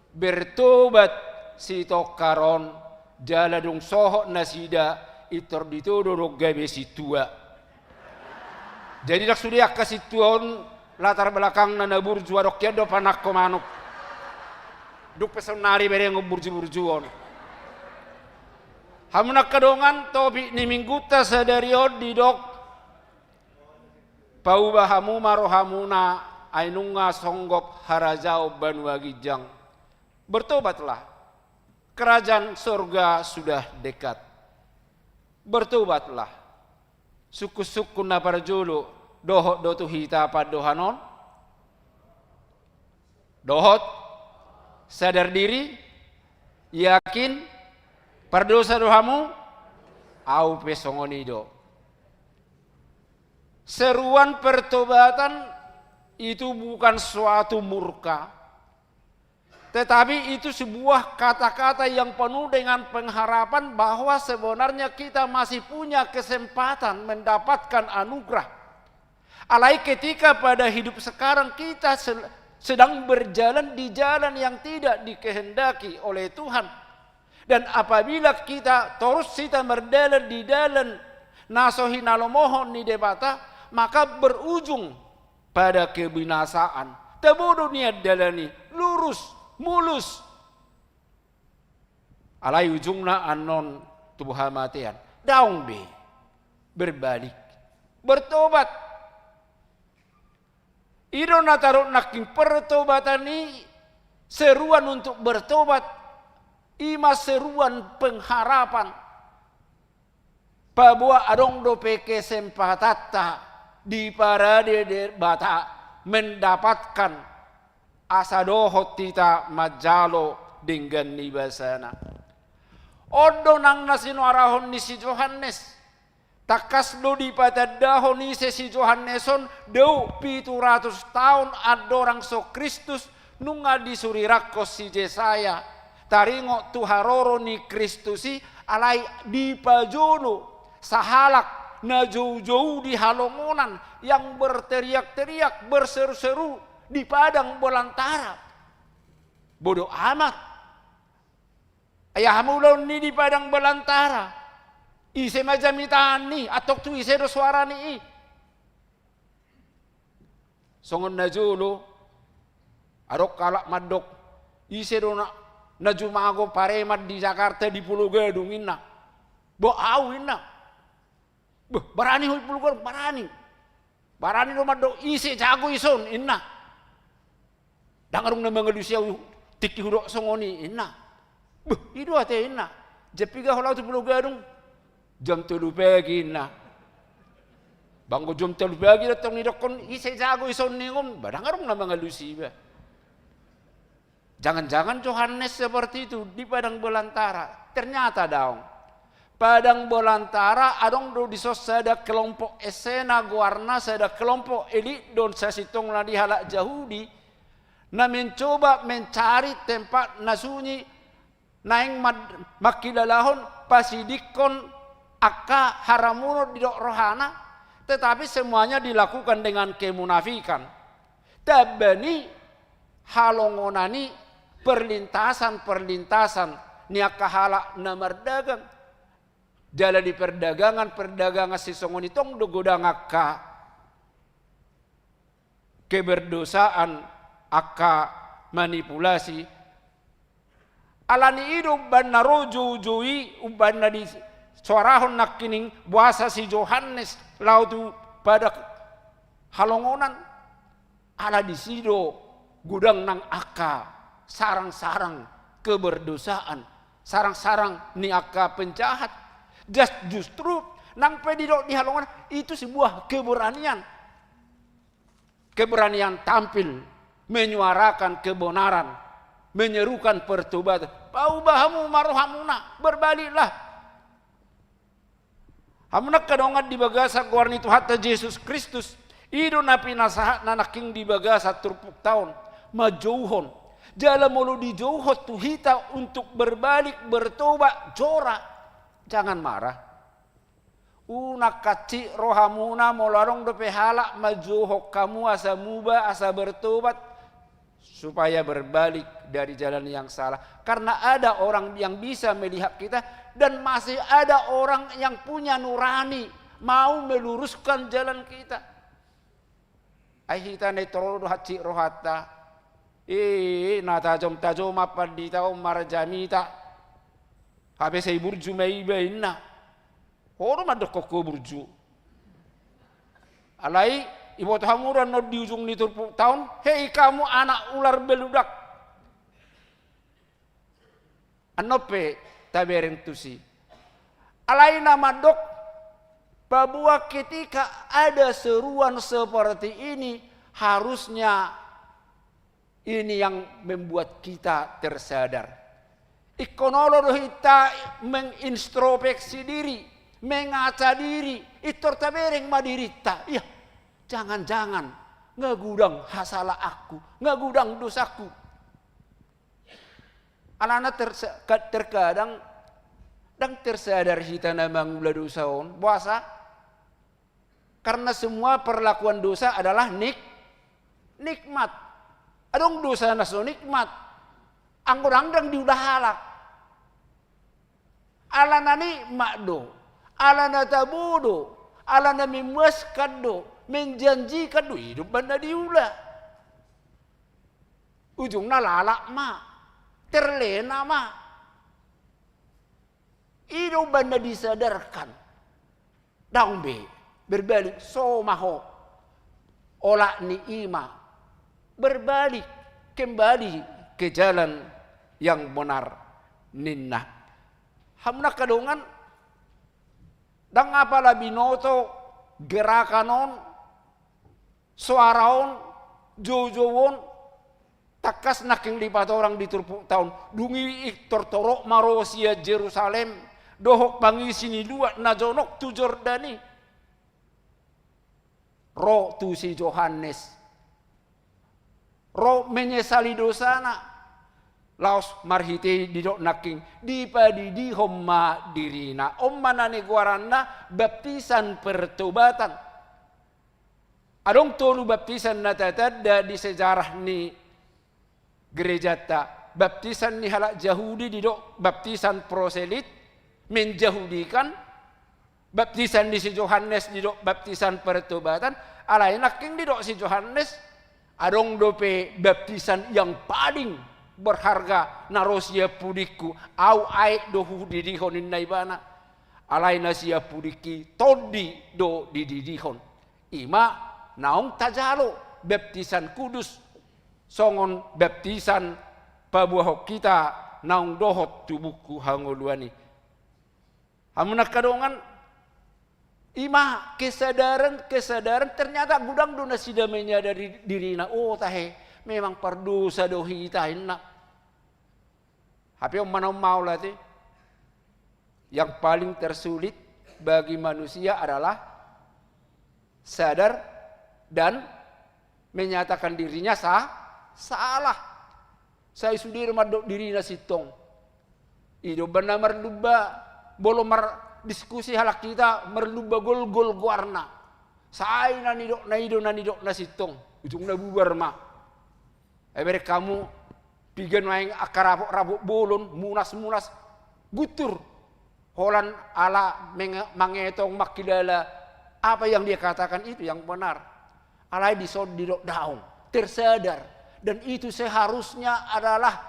bertobat Sitokkar on, jala dung sohot nasida, pintor ditodo do gabe sintua. Jadi ndang sude angka sintua on latar belakangna na burju, adong hian do panangko manuk. Dung pe saonnari berengon burju-burju on. Hamu na angka dongan, topik ni minggunta sadari on didok, pauba hamu ma rohamuna, ai nunga songgop harajaon banua ginjang. Bertobatlah, kerajaan sorga sudah dekat. Bertobatlah. Sungkun-sungkun na parjolo, dohot do tu hita pandohan on? Dohot? Sadar diri? Yakin? Pardosa do hamu? Au pe songon i do. Seruan pertobatan itu bukan suatu murka. Tetapi itu sebuah kata-kata yang penuh dengan pengharapan bahwa sebenarnya kita masih punya kesempatan mendapatkan anugerah. Alai ketika pada hidup sekarang kita sel-, sedang berjalan di jalan yang tidak dikehendaki oleh Tuhan. Dan apabila kita torus hita mardalan di dalan na so hinalomohon ni Debata, maka berujung pada kebinasaan. Tabo do nian dalan i, lurus, mulus. Alai ujungna annon tu hamatean. Daong be. Berbalik. Bertobat. I do na tadok nangkin pertobatan i, seruan untuk bertobat, i ma seruan pengharapan. Paboa adong dope kesempatanta diparade Debata mendapatkan asa dohot hita manjalo denggan ni basana. On do nang na sinuarahon ni si Johannes. Tangkas do dipatandahon ise si Johannes on, dao pitu ratus taon andorang so Kristus, nunga disurirangkon si Jesaya. Taringot tu haroro ni Kristus i, alai dipajolo sahalak na joujou di halongonan, yang berteriak-teriak, berseru-seru di padang belantara. Bodo amat. Ai aha ma ulaon ni di padang belantara? Ise ma jamitaan ni, antong tu ise do suara ni i? Songon na jolo, adong halak mandok, ise do na, na jumago pareman di Jakarta di Pulo Gadung inna. Bo au inna. Beh, barani ho i Pulo Gadung, barani. Barani do mandok ise jago ison inna. Ndang adong na mangalusi au tingki hudok songon i inna. Beh, i do ate inna. Jam piga ho laho tu Pulo Gadung? Jam tolu pagi inna. Ba anggo jam tolu pagi do tong didokkon ise jago ison ningon, ba ndang adong na mangalusi iba. Jangan-jangan Johannes seperti itu di padang belantara. Ternyata daong. Padang belantara adong do dison sada kelompok esena goarna, sada kelompok elit do sasintongna di halak Jahudi, na mencoba mencari tempat na sunyi, naeng mad-, mangkilalahon, pasidingkon angka haramunon didok rohana, tetapi semuanya dilakukan dengan kemunafikan. Tamba ni halongonan i perlintasan-perlintasan ni angka halak na mardagang. Jala di perdagangan-perdagangan sisongon i tong do godang angka keberdosaan, angka manipulasi. Alani i do umbahen na ro joujou i, umbahen na disuarahon nangkining boasa si Johannes laho tu padang halongonan. Ala disi do godang nang angka sarang-sarang keberdosaan, sarang-sarang ni angka penjahat. Jas-, justru nang pe didok di halongonan itu sebuah keberanian. Keberanian tampil, menyuarakan kebenaran, menyerukan pertobatan. Pauba hamu ma rohamuna, berbaliklah. Hamu angka dongan di bagasan goar ni Tuhanta Jesus Kristus, i do na pinasahatna nangkin di bagasan turpukta on, manjouhon. Jala molo dijouhon tu hita untuk berbalik, bertobat, jora, jangan marah. Unang hansit rohamuna molo adong dope halak manjouhon hamu asa muba, asa bertobat, supaya berbalik dari jalan yang salah. Karena ada orang yang bisa melihat kita, dan masih ada orang yang punya nurani, mau meluruskan jalan kita. Ai hita na i torop do hansit rohanta. I, na tajom-tajom ma pandita on marjamita. Hape sai burju ma iba inna. Ho do mandokkon ho burju. Alai, iboto hamu do annon di ujung ni turpukta on, hei kamu anak ular beludak. Annon pe tabereng tusi. Alai na mandok, paboa ketika ada seruan seperti ini, harusnya ini yang membuat kita tersadar. Ingkon olo do hita mengintrospeksi diri, mengaca diri, pintor tabereng ma dirinta. Iya, jangan-jangan nga godang hasalaanku, nga godang dosaku. Alana tersa-, ka-, terkadang ndang tersadar hita na mangula dosa on. Boasa? Karena semua perlakuan dosa adalah nik-, nikmat. Adong dosa na so nikmat, anggo ndang, ndang diula halak. Alana nikmat do, alana tabo do, alana memuaskan do, menjanjikan do, i do umbahen na diula. Ujungna lalap ma, terlena ma. I do umbahen na disadarkan. Daong be, berbalik, so ma ho. Olat ni i ma, berbalik kembali ke jalan yang benar, ninna. Hamu angka dongan, ndang apala binoto gerakan on, soara on, joujou on, tangkas nangkin dipatorang di turpukta on, dung i tortorop ma ro sian Jerusalem, dohot pangisi ni luat na jonok tu Jordan i. Ro tu si Johannes. Ro menyesali dosana. Laos marhite i didok nangkin, dipadidihon ma dirina. On ma na nigoaranna baptisan pertobatan. Adong tolu baptisan na tatanda di sejarah ni gerejanta. Baptisan ni halak Jahudi didok baptisan proselit, menjahudikan. Baptisan ni si Johannes didok baptisan pertobatan. Alai nangkin didok si Johannes, adong dope baptisan yang paling berharga na ro sian pudingku, au aek do hudidihon, ninna ibana. Alai na sian pudingki tondi do dididihon. I ma naung tajalo baptisan kudus, songon baptisan paboahon hita naung dohot tu buku hangoluan i. Hamu angka dongan, i ma kesadaran, kesadaran, ternyata godang do nasida menyadari dirina, oh tahe, memang pardosa do hita, ninna. Hape on ma na ummaol ate. Yang paling tersulit bagi manusia adalah sadar dan menyatakan dirinya sa-, salah. Sai sude do mandok dirina sintong. I do umbahen na marlumba, molo mardiskusi halak hita, marlumba golgol goarna. Sai na nidokna i do na nidokna sintong. Ujungna bubar ma. Ai bereng hamu, piga nuaeng angka rapot-rapot bolon, munas-munas, guntur. Holan ala menge-, mangetong mangkilala apa yang dia katakan itu yang benar. Alai dison didok daong, tersadar. Dan itu seharusnya adalah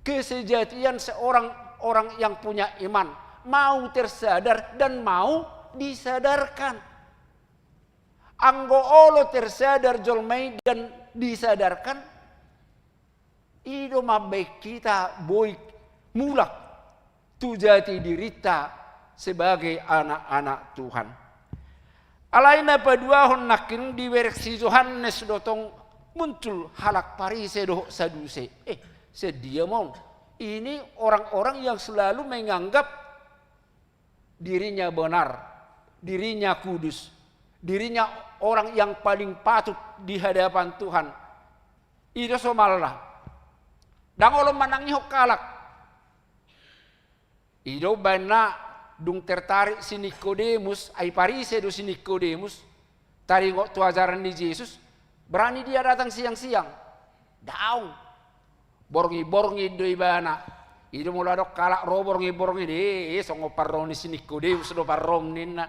kesejatian seorang orang yang punya iman. Mau tersadar dan mau disadarkan. Anggo olo tersadar jolma i dan disadarkan, i do mambahen hita boi mulak tu jati dirinta sebagai anak-anak Tuhan. Alai na paduahon nangkin dibereng si Johannes do tong muncul halak Parise dohot Saduse. Eh, sian dia ma on? Ini orang-orang yang selalu menganggap dirinya benar, dirinya kudus, dirinya orang yang paling patut di hadapan Tuhan. I do somalna. Ndang olo manangihon halak. I do umbahen na dung tertarik si Nikodemus, ai Parise do si Nikodemus, taringot tu ajaran ni Jesus, berani dia datang siang-siang. Daong. Borngin-borngin do ibana. I do molo adong halak ro borngin-borngin, eh, eh, songon parro ni si Nikodemus do parrom, ninna.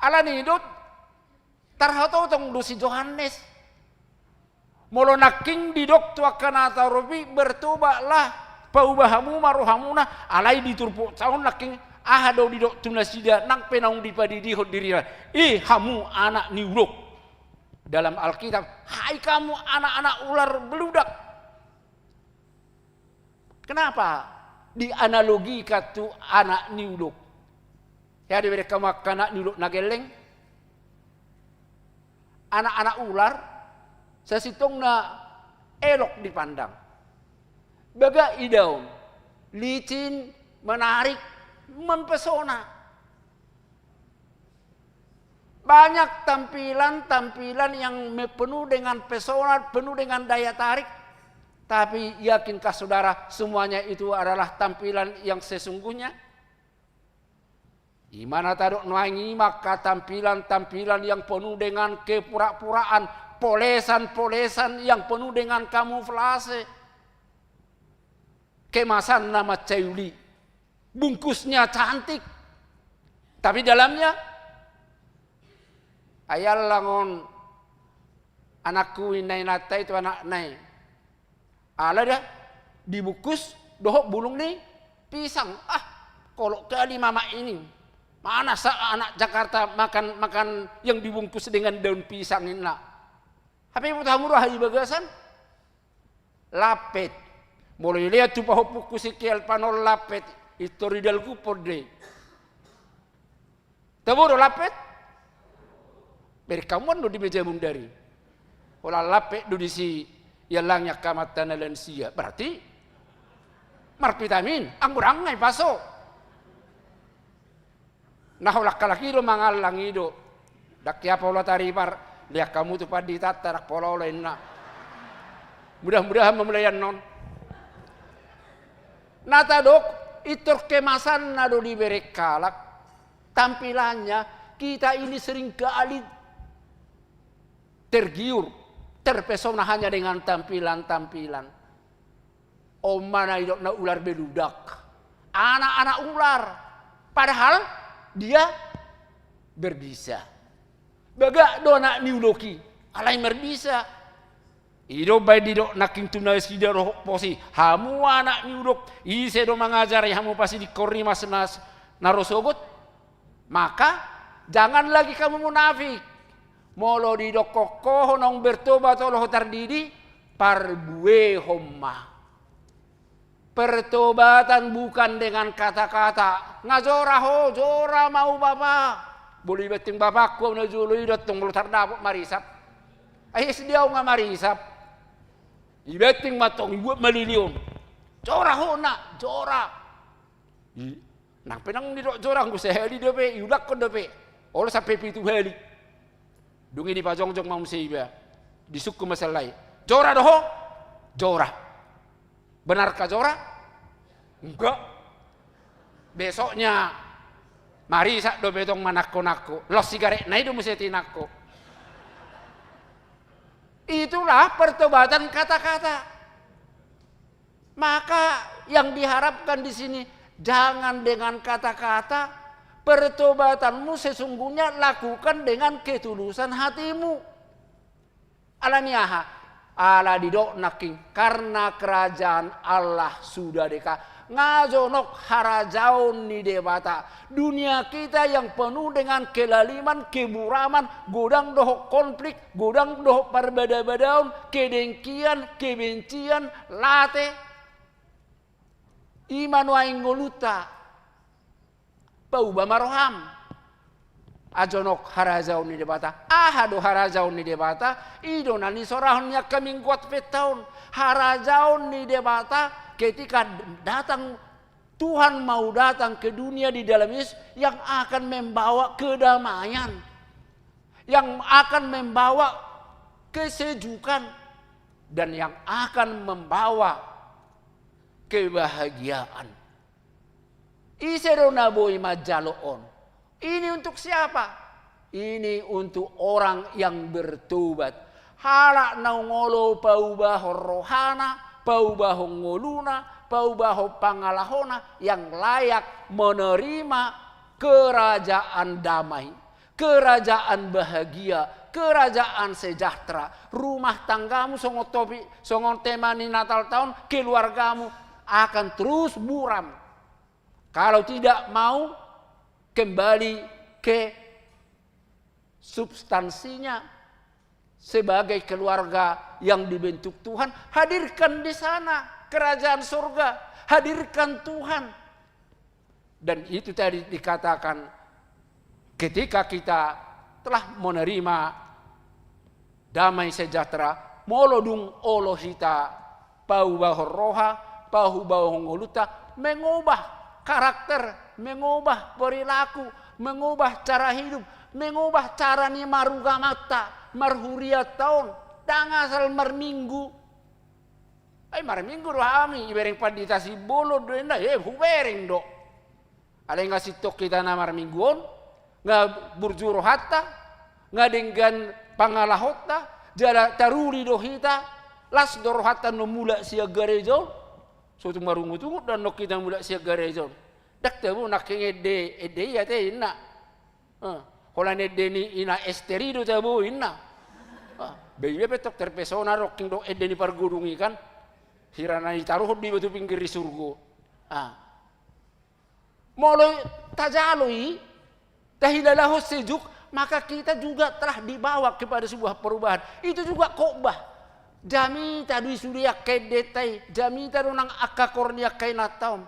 Alani i do tarhatotong do si Johannes. Molo nangkin didok tu angka na torop i, bertobatlah, paubah hamu ma rohamuna, alai di turpukta on nangkin aha do didok tu nasida nang pe naung dipadidihon dirina? Eh, hamu anak ni ulok. Dalam Alkitab, hai kamu anak-anak ular beludak. Kenapa dianalogikan tu anak ni ulok? Ya, dibereng hamu angka anak ni ulok na gelleng. Anak-anak ular, sasintongna elok dipandang. Bagak idaon, licin, menarik, mempesona. Banyak tampilan-tampilan yang me-, penuh dengan pesona, penuh dengan daya tarik. Tapi yakinkah saudara, semuanya itu adalah tampilan yang sesungguhnya? I ma na tadok nuaeng, i ma angka tampilan-tampilan yang penuh dengan kepura-puraan, polesan-polesan yang penuh dengan kamuflase. Kemasanna mansai uli. Bungkusnya cantik, tapi dalamnya, ai allang on anakku, ninna inanta i tu anakna i. Ala da, dibungkus dohot bulung ni pisang. Ah, kolot kali mamak ini. Mana sa anak Jakarta makan, makan yang dibungkus dengan daun pisang, ninna. Hape boto hamu roha di bagasan lampet. Molo dilean tu pahompungku si Kial panon lampet, intor didalkuphon do i. Tabo do lampet? Bereng hamu on do di meja bundari. Holan lampet do disi, iallangi angka amanta na lansia. Berarti marvitamin, anggo dang ngai paso. Na holan halak i do mangallang i do. Dang hea pola taripar, lean hamu tu panditanta, dang pola olo inna. Mudah-mudahan ma mulai annon. Na tadok, intor kemasanna do dibereng halak. Tampilannya, kita ini seringkali tergiur, terpesona hanya dengan tampilan-tampilan. On ma na didok na ular beludak. Anak-anak ular. Padahal dia berbisa. Bagak do anak ni ulok i, alai marbisa. I do umbaen didok nangkin tu nasida dohot pos i, hamu anak ni ulok, ise do mangajari hamu pasidingkon rimas na, na ro sogot? Maka, jangan lagi kamu munafik. Molo didokkon ho naung bertobat olo ho tardidi, parbuehon ma. Pertobatan bukan dengan kata-kata. Nga jora ho, jora ma au bapa. Molo ibanting bapangku au na jolo i do antong molo tardapot marisap. Ai es di au nga marisap. Ibanting ma antong, ibuat ma lili on. Jora ho na, jora. I, nang pe nang didok jora, anggo sahali dope, iulakhon dope. Olo sampe pitu hali. Dung i dipajongjong ma muse iba. Disungkun ma sallai. Jora do ho? Jora. Benarkah jora? Enggak. Besoknya marisap dope tong manangko-nangko. Laos sigaretna i do muse tinangko. Itulah pertobatan kata-kata. Maka yang diharapkan di sini, jangan dengan kata-kata, pertobatanmu sesungguhnya lakukan dengan ketulusan hatimu. Ala ni aha? Ala didok nangkin, karena kerajaan Allah sudah dekat. Nga jonok harajaon ni Debata. Dunia kita yang penuh dengan kelaliman, keburaman, godang dohot konflik, godang dohot parbada-badaon, kedengkian, kebencian, late. I ma nuaeng ngolunta. Pauba ma roham. Ajonok harajaon ni Debata. Aha do harajaon ni Debata? I do na nisorahon ni angka minggu Adventa on. Harajaon ni Debata ketika datang, Tuhan mau datang ke dunia di dalam Yesus yang akan membawa kedamaian, yang akan membawa kesejukan, dan yang akan membawa kebahagiaan. Ise do na boi manjalo on? Ini untuk siapa? Ini untuk orang yang bertobat. Halak naung olo paubahon rohana, paubahon ngoluna, paubahon pangalahona, yang layak menerima kerajaan damai, kerajaan bahagia, kerajaan sejahtera. Rumah tanggamu songon topik, songon tema ni Natalta on, keluargamu akan terus buram. Kalau tidak mau kembali ke substansinya sebagai keluarga yang dibentuk Tuhan, hadirkan di sana kerajaan surga, hadirkan Tuhan. Dan itu tadi dikatakan, ketika kita telah menerima damai sejahtera, molo dung olo hita paubahon roha, paubahon ngolunta, mengubah karakter, mengubah perilaku, mengubah cara hidup, mengubah cara ni marugamanta, marhurianta on, dang asal marminggu. Ai marminggu do hami, ibereng pandita Simbolon do inna, eh, hubereng do. Alai nga sintong hita na marminggu on, nga burju rohanta, nga denggan pangalahonta, jala taruli do hita, las do rohanta annon mulak sian gareja on. So tung marungut-ungut do annon hita mulak sian gareja on. Dang tabo nangkin ende, ende i ate inna. Eh, holan ende ni ina Ester i do tabo inna. Ah, be iba pe tong terpesona do nangkin dohot ende ni pargodung i kan. Hira na ditaruhon do iba tu pinggir ni surgo. Ah. Molo tajalo i, tahilalahon sejuk, Maka kita juga telah dibawa kepada sebuah perubahan. Itu juga khotbah. Jamita do i sude angka endenta i, jamita do nang angka kornian angka inanta on.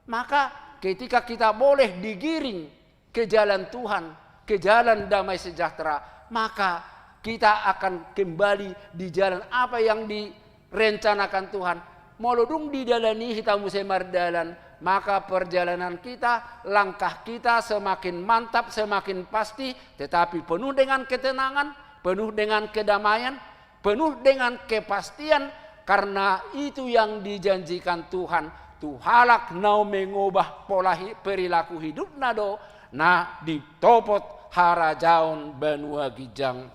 Maka ketika kita boleh digiring ke jalan Tuhan, ke jalan damai sejahtera, maka kita akan kembali di jalan apa yang direncanakan Tuhan. Molo dung didalani hita muse mardalan, maka perjalanan kita, langkah kita semakin mantap, semakin pasti, tetapi penuh dengan ketenangan, penuh dengan kedamaian, penuh dengan kepastian, karena itu yang dijanjikan Tuhan tu halak na mengubah pola hi-, perilaku hidupna do na ditopot harajaon banua ginjang.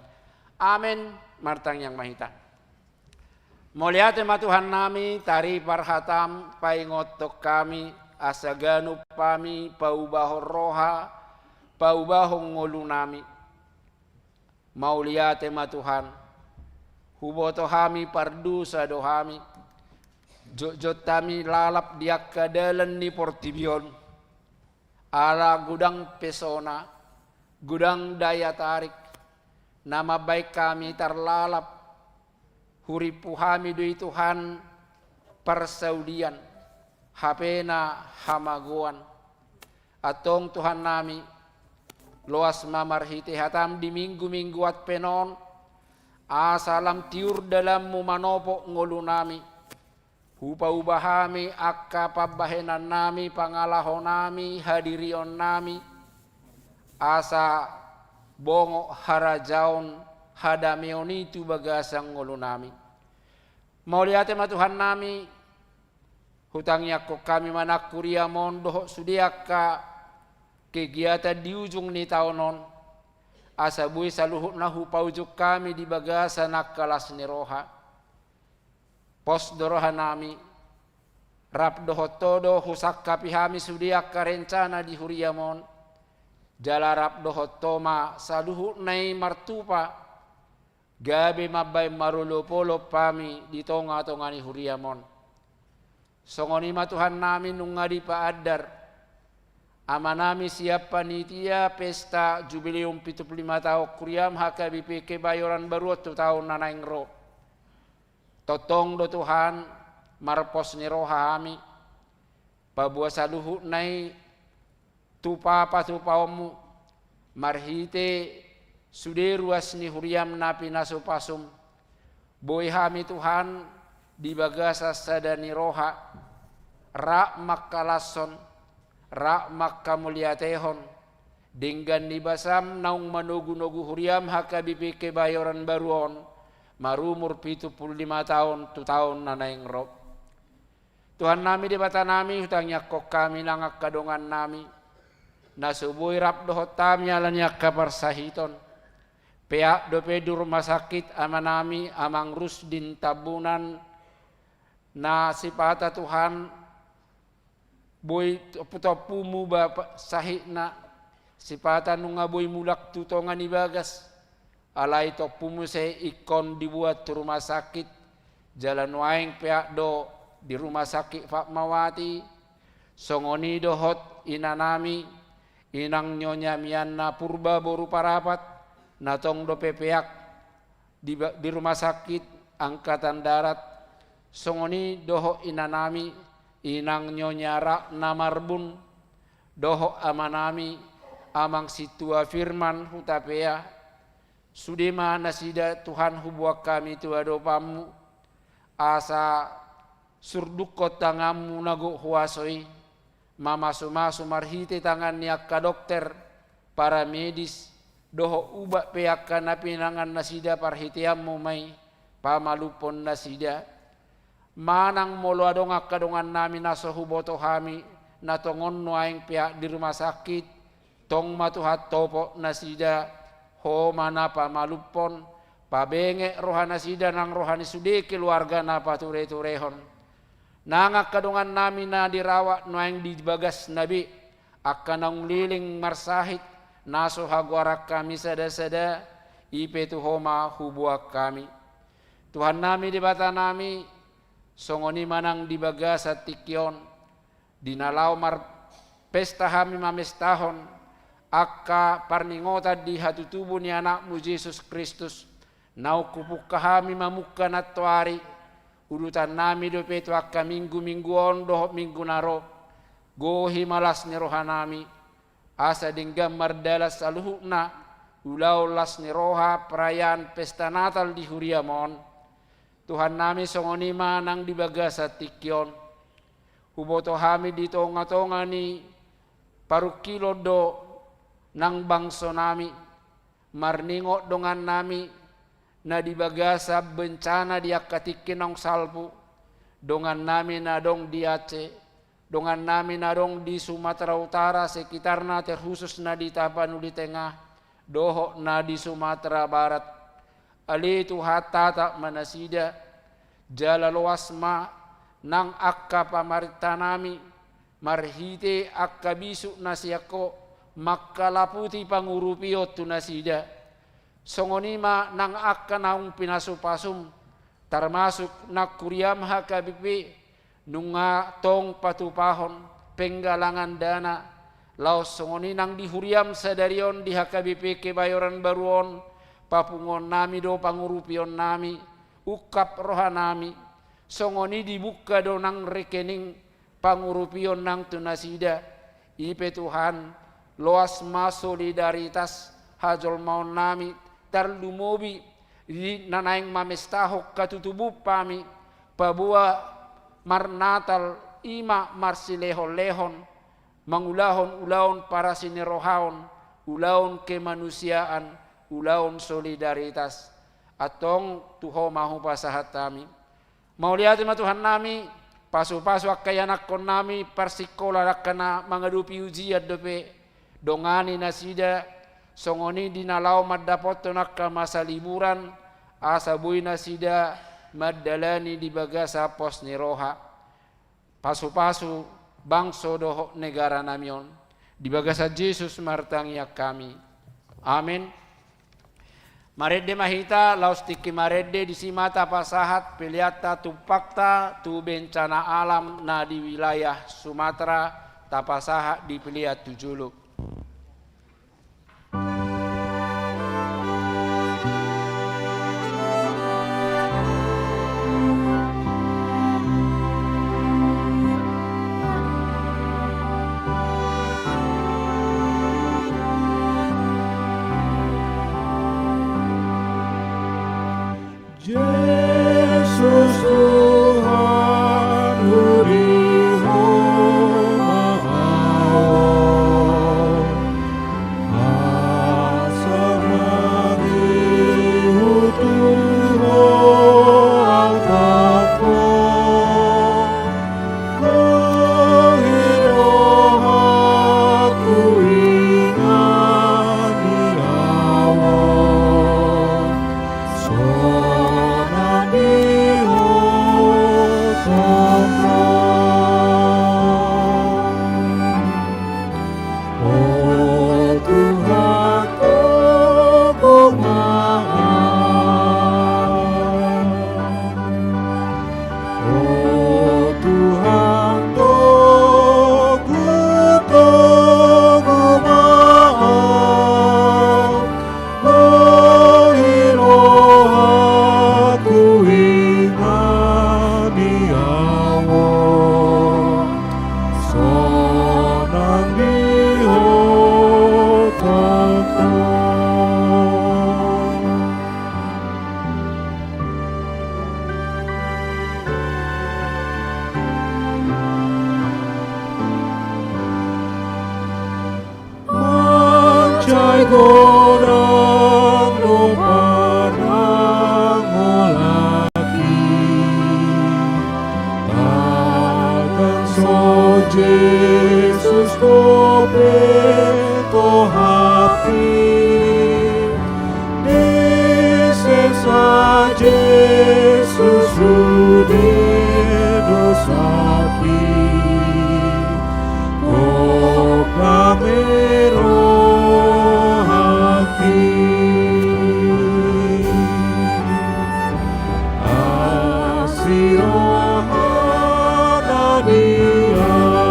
Amen. Martangiang ma hita. Mauliate ma Tuhannami, taripar hatam, paingothon hami, asa ganup hami paubahon roha, paubahon ngolunami. Mauliate ma Tuhan, huboto hami pardosa do hami, jotjot hami lalap di angka dalan ni portibi on, ala godang pesona, godang daya tarik, na mambahen hami tarlalap, hurimpu hami do i Tuhan parsaulian, hape na hamagoan. Antong Tuhannami, loas ma marhite hatam di minggu-minggu Advent on, asa lam tiur dalanmu manopot ngolunami. Hupauba hami angka pambahenannami, pangalahonami, hadirionnami, asa bongot harajaon hadameon i tu bagasan ngolunami. Mauliate ma Tuhannami, hutangiangkon hami ma nang huriam on dohot sude angka kegiatan di ujung ni taon on, asa boi saluhutna hupaujung hami di bagasan angka las ni roha. Pos do rohanami, rap dohot Ho do husangkapi hami sude angka rencana di huriam on, jala rap dohot Ho ma saluhutna i martupa, gabe mambahen marolopolop hami di tongatonga ni huriam on. Songon i ma Tuhannami nunga dipaandar amanami sian panitia pesta jubileum pitu pulu lima taon huriam H K B P Kebayoran Baru on tu taon na naeng ro. Tongtong do Tuhan, marpos ni roha hami, paboa saluhutna i tupa patupaonmu, marhite sude ruas ni huriam na pinasupasum. Boi hami Tuhan di bagasan sada ni roha, rap mangkalashon, rap mangkamauliatehon, denggan ni basam naung manogunogu huriam H K B P Kebayoran Baru on, marumur pitu pulu lima taon tu taon na naeng ro. Tuhannami Debatanami, hutangiangkon hami nang angka dongannami na so boi rap dohot hami ala ni angka parsahiton. Peak dope di rumah sakit amanami Amang Rusdin Tambunan, na sipata Tuhan boi tompumu ba sahitna, sipata nunga boi mulak tu tonga ni bagas. Alai tompu muse ingkon dibuat tu rumah sakit, jala nuaeng peak do di Rumah Sakit Fatmawati, songon i dohot inanami, Inang Nyonya Mianna Purba boru Parapat, na tong dope peak di ba-, di Rumah Sakit Angkatan Darat, songon i dohot inanami, Inang Nyonya Ratna Marbun, dohot amanami, Amang Sintua Firman Hutapea, sude ma nasida Tuhan huboan hami tu adopanmu, asa surdukkon tanganmu na gok huaso i, mamasumasu marhite tangan ni angka dokter, paramedis, dohot ubat pe angka na pinangan nasida parhiteanmu ma i, pamalumhon nasida. Manang molo adong angka dongannami na so huboto hami, na tongon nuaeng peak di rumah sakit, tong ma Tuhan topot nasida, Ho ma na pamalumhon, pabenget roha nasida nang roha ni sude keluarga na patureturehon. Nang angka dongannami na dirawat nuaeng di bagasna be, angka naung leleng marsahit, na so hagoaran hami sadasada, i pe tu Ho ma huboan hami. Tuhannami Debatanami, songon i ma nang di bagasan tingki on, di na laho marpesta hami mamestahon angka parningotan di hatutubu ni Anakmu Jesus Kristus, naung hupungka hami mamungka nantoari, udutannami dope tu angka minggu-minggu on dohot minggu na ro, gohi ma las ni rohanami, asa denggan mardalan saluhutna ulaon las ni roha perayaan pesta Natal di huriam on. Tuhannami, songon i ma nang di bagasan tingki on. Huboto hami di tonga-tonga ni parungkilon do nang bangsonami, marningot dongannami na di bagasan bencana di angka tingki naung salpu, dongannami na adong di Aceh, dongannami na adong di Sumatera Utara sekitarna, terkhusus na di Tapanuli Tengah, dohot na di Sumatera Barat. Ale Tuhan, tatap ma nasida, jala loas ma nang angka pamarintanami, marhite angka bisuk na sian Ho, mangkalaputi pangurupion tu nasida. Songon i ma nang angka naung pinasupasum, termasuk nang huriam H K B P, nunga tong patupahon penggalangan dana, laos songon i nang di huriam sadari on di H K B P Kebayoran Baru on, papunguonnami do pangurupionnami, ungkap rohanami, songon i dibuka do nang rekening pangurupion nang tu nasida. I pe Tuhan, loas ma solidaritas hajolmaonnami, tarlumobi di na naeng mamestahon hatutubuon hami, paboa marnatal i ma marsilehon-lehon, mangulahon ulaon parasinirohaon, ulaon kemanusiaan, ulaon solidaritas. Antong tu Ho ma hupasahat hami. Mauliate ma Tuhannami, pasupasu angka ianakkonnami parsingkola, angka na mangadopi ujian dope, dongani nasida, songon i di na laho mandapothon angka masa liburan, asa boi nasida mandalani di bagasan pos ni roha. Pasupasu bangso dohot negaranami on. Di bagasan Jesus martangiang hami. Amen. Marende ma hita, laos tingki marende disi ma tapasahat peleanta tumpakta tu bencana alam na di wilayah Sumatera, tapasahat di pelean tu jolo. Jesus Tuhan, huri Ho ma ahu, asa mangihut tu Ho ahu tongtong. Gohi rohangku, ingani ahu, sonang di Ho tongtong. O Tuhan, togu ma ahu. O Tuhan, togu, togu ma ahu. Gohi rohangku, ingani ahu, sonang di Ho tongtong. Mansai godang do panangolaki, tagan so Jesus dope tohapki. Disesa Jesus sude dosangki, gok dame rohangki. Asi rohana di ahu.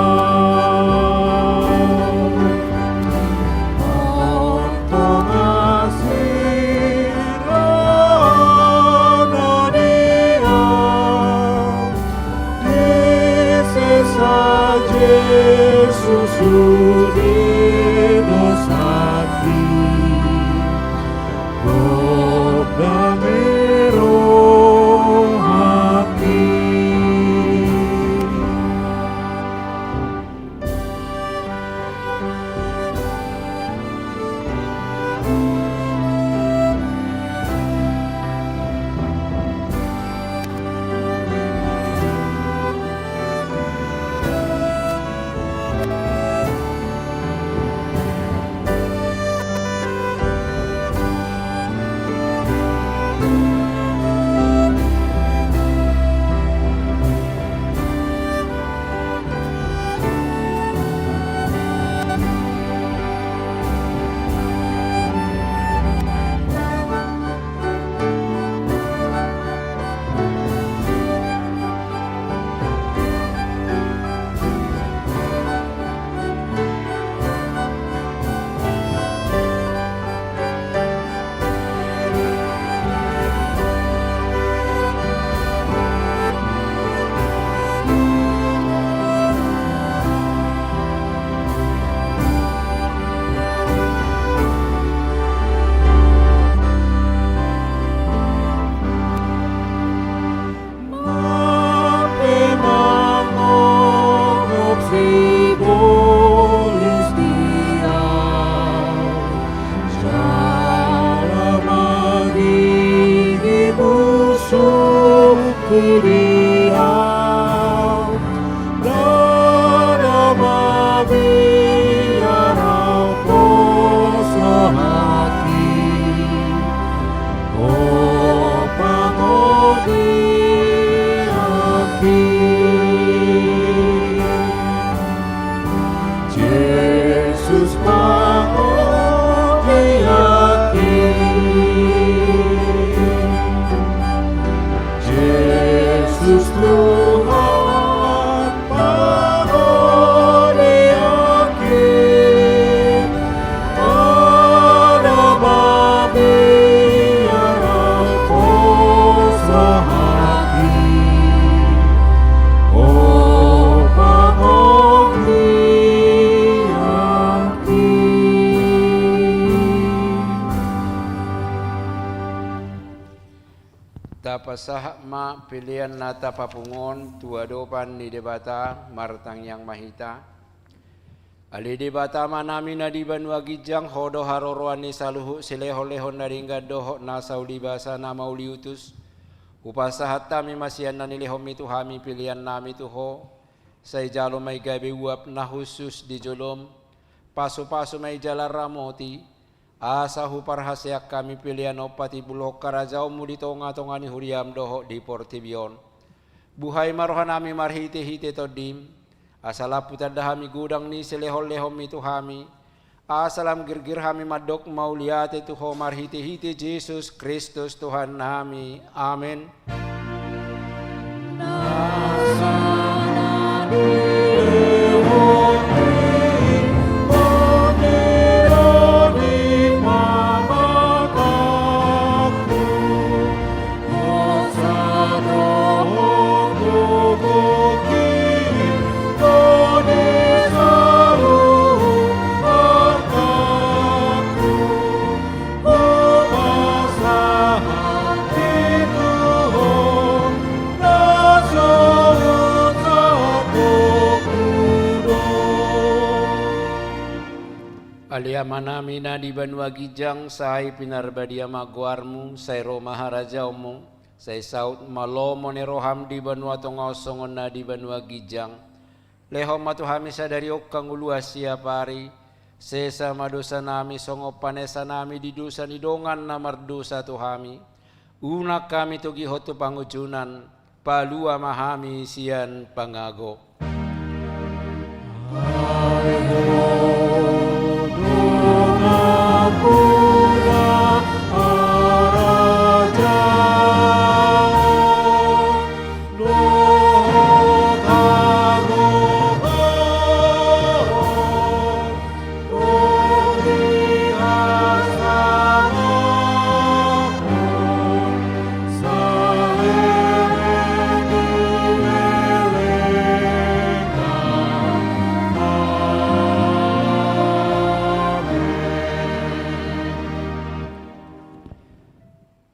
Ku di Ahu, ndada mabiar Ahu pos rohangki, o pangondiangki. Jesus pangondiangki. Jesus Tuhan pangondiangki. Ndada mabiar Ahu pos rohangki, o pangondiangki. Tapasahat ma pelean na tapapungu on tu adopan ni Debata. Martangiang ma hita. Ale Debata Amanami na di banua ginjang, Ho do haroroan ni saluhut silehonlehon na denggan dohot na saulibasa na mauliutus. Hupasahat hami ma sian na nilehonmi tu hami peleannami tu Ho. Sai jalo ma i gabe uap na hushus di jolom. Pasupasu ma i jala ramoti, asa huparhaseang hami pelean on patimbulhon harajaonmu di tongatonga ni huriam dohot di portibi on. Buhai ma rohanami marhitehite Tondim, asa lam hutanda hami godang ni silehonlehonmi tu hami, asa lam girgir hami mandok mauliate tu Ho marhitehite Jesus Kristus Tuhannami. Amen. Ale Amanami na di banua ginjang, sai pinarbadia ma goarmu, sai ro ma harajaonmu, sai saut ma lomo ni roham di banua tonga on songon na di banua ginjang. Lehon ma tu hami sadari on hangoluan siapari. Sesa ma dosanami songon panesanami di dosa ni dongan na mardosa tu hami. Unang hami togihon tu pangunjunan, palua ma hami sian pangago.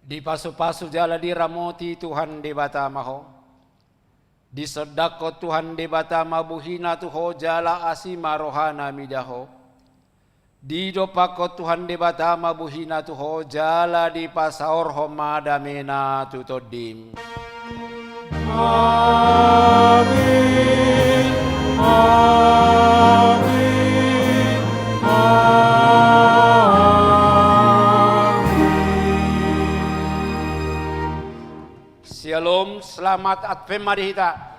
Dipasupasu jala diramoti Tuhan Debata ma ho. Disondangkon Tuhan Debata ma bohina tu ho jala asi ma rohana mida ho. Didompakkon Tuhan Debata ma bohina tu ho jala dipasaorhon ma damena tu tondim. Amin. Amin. Amin. Syalom, selamat Advent ma di hita.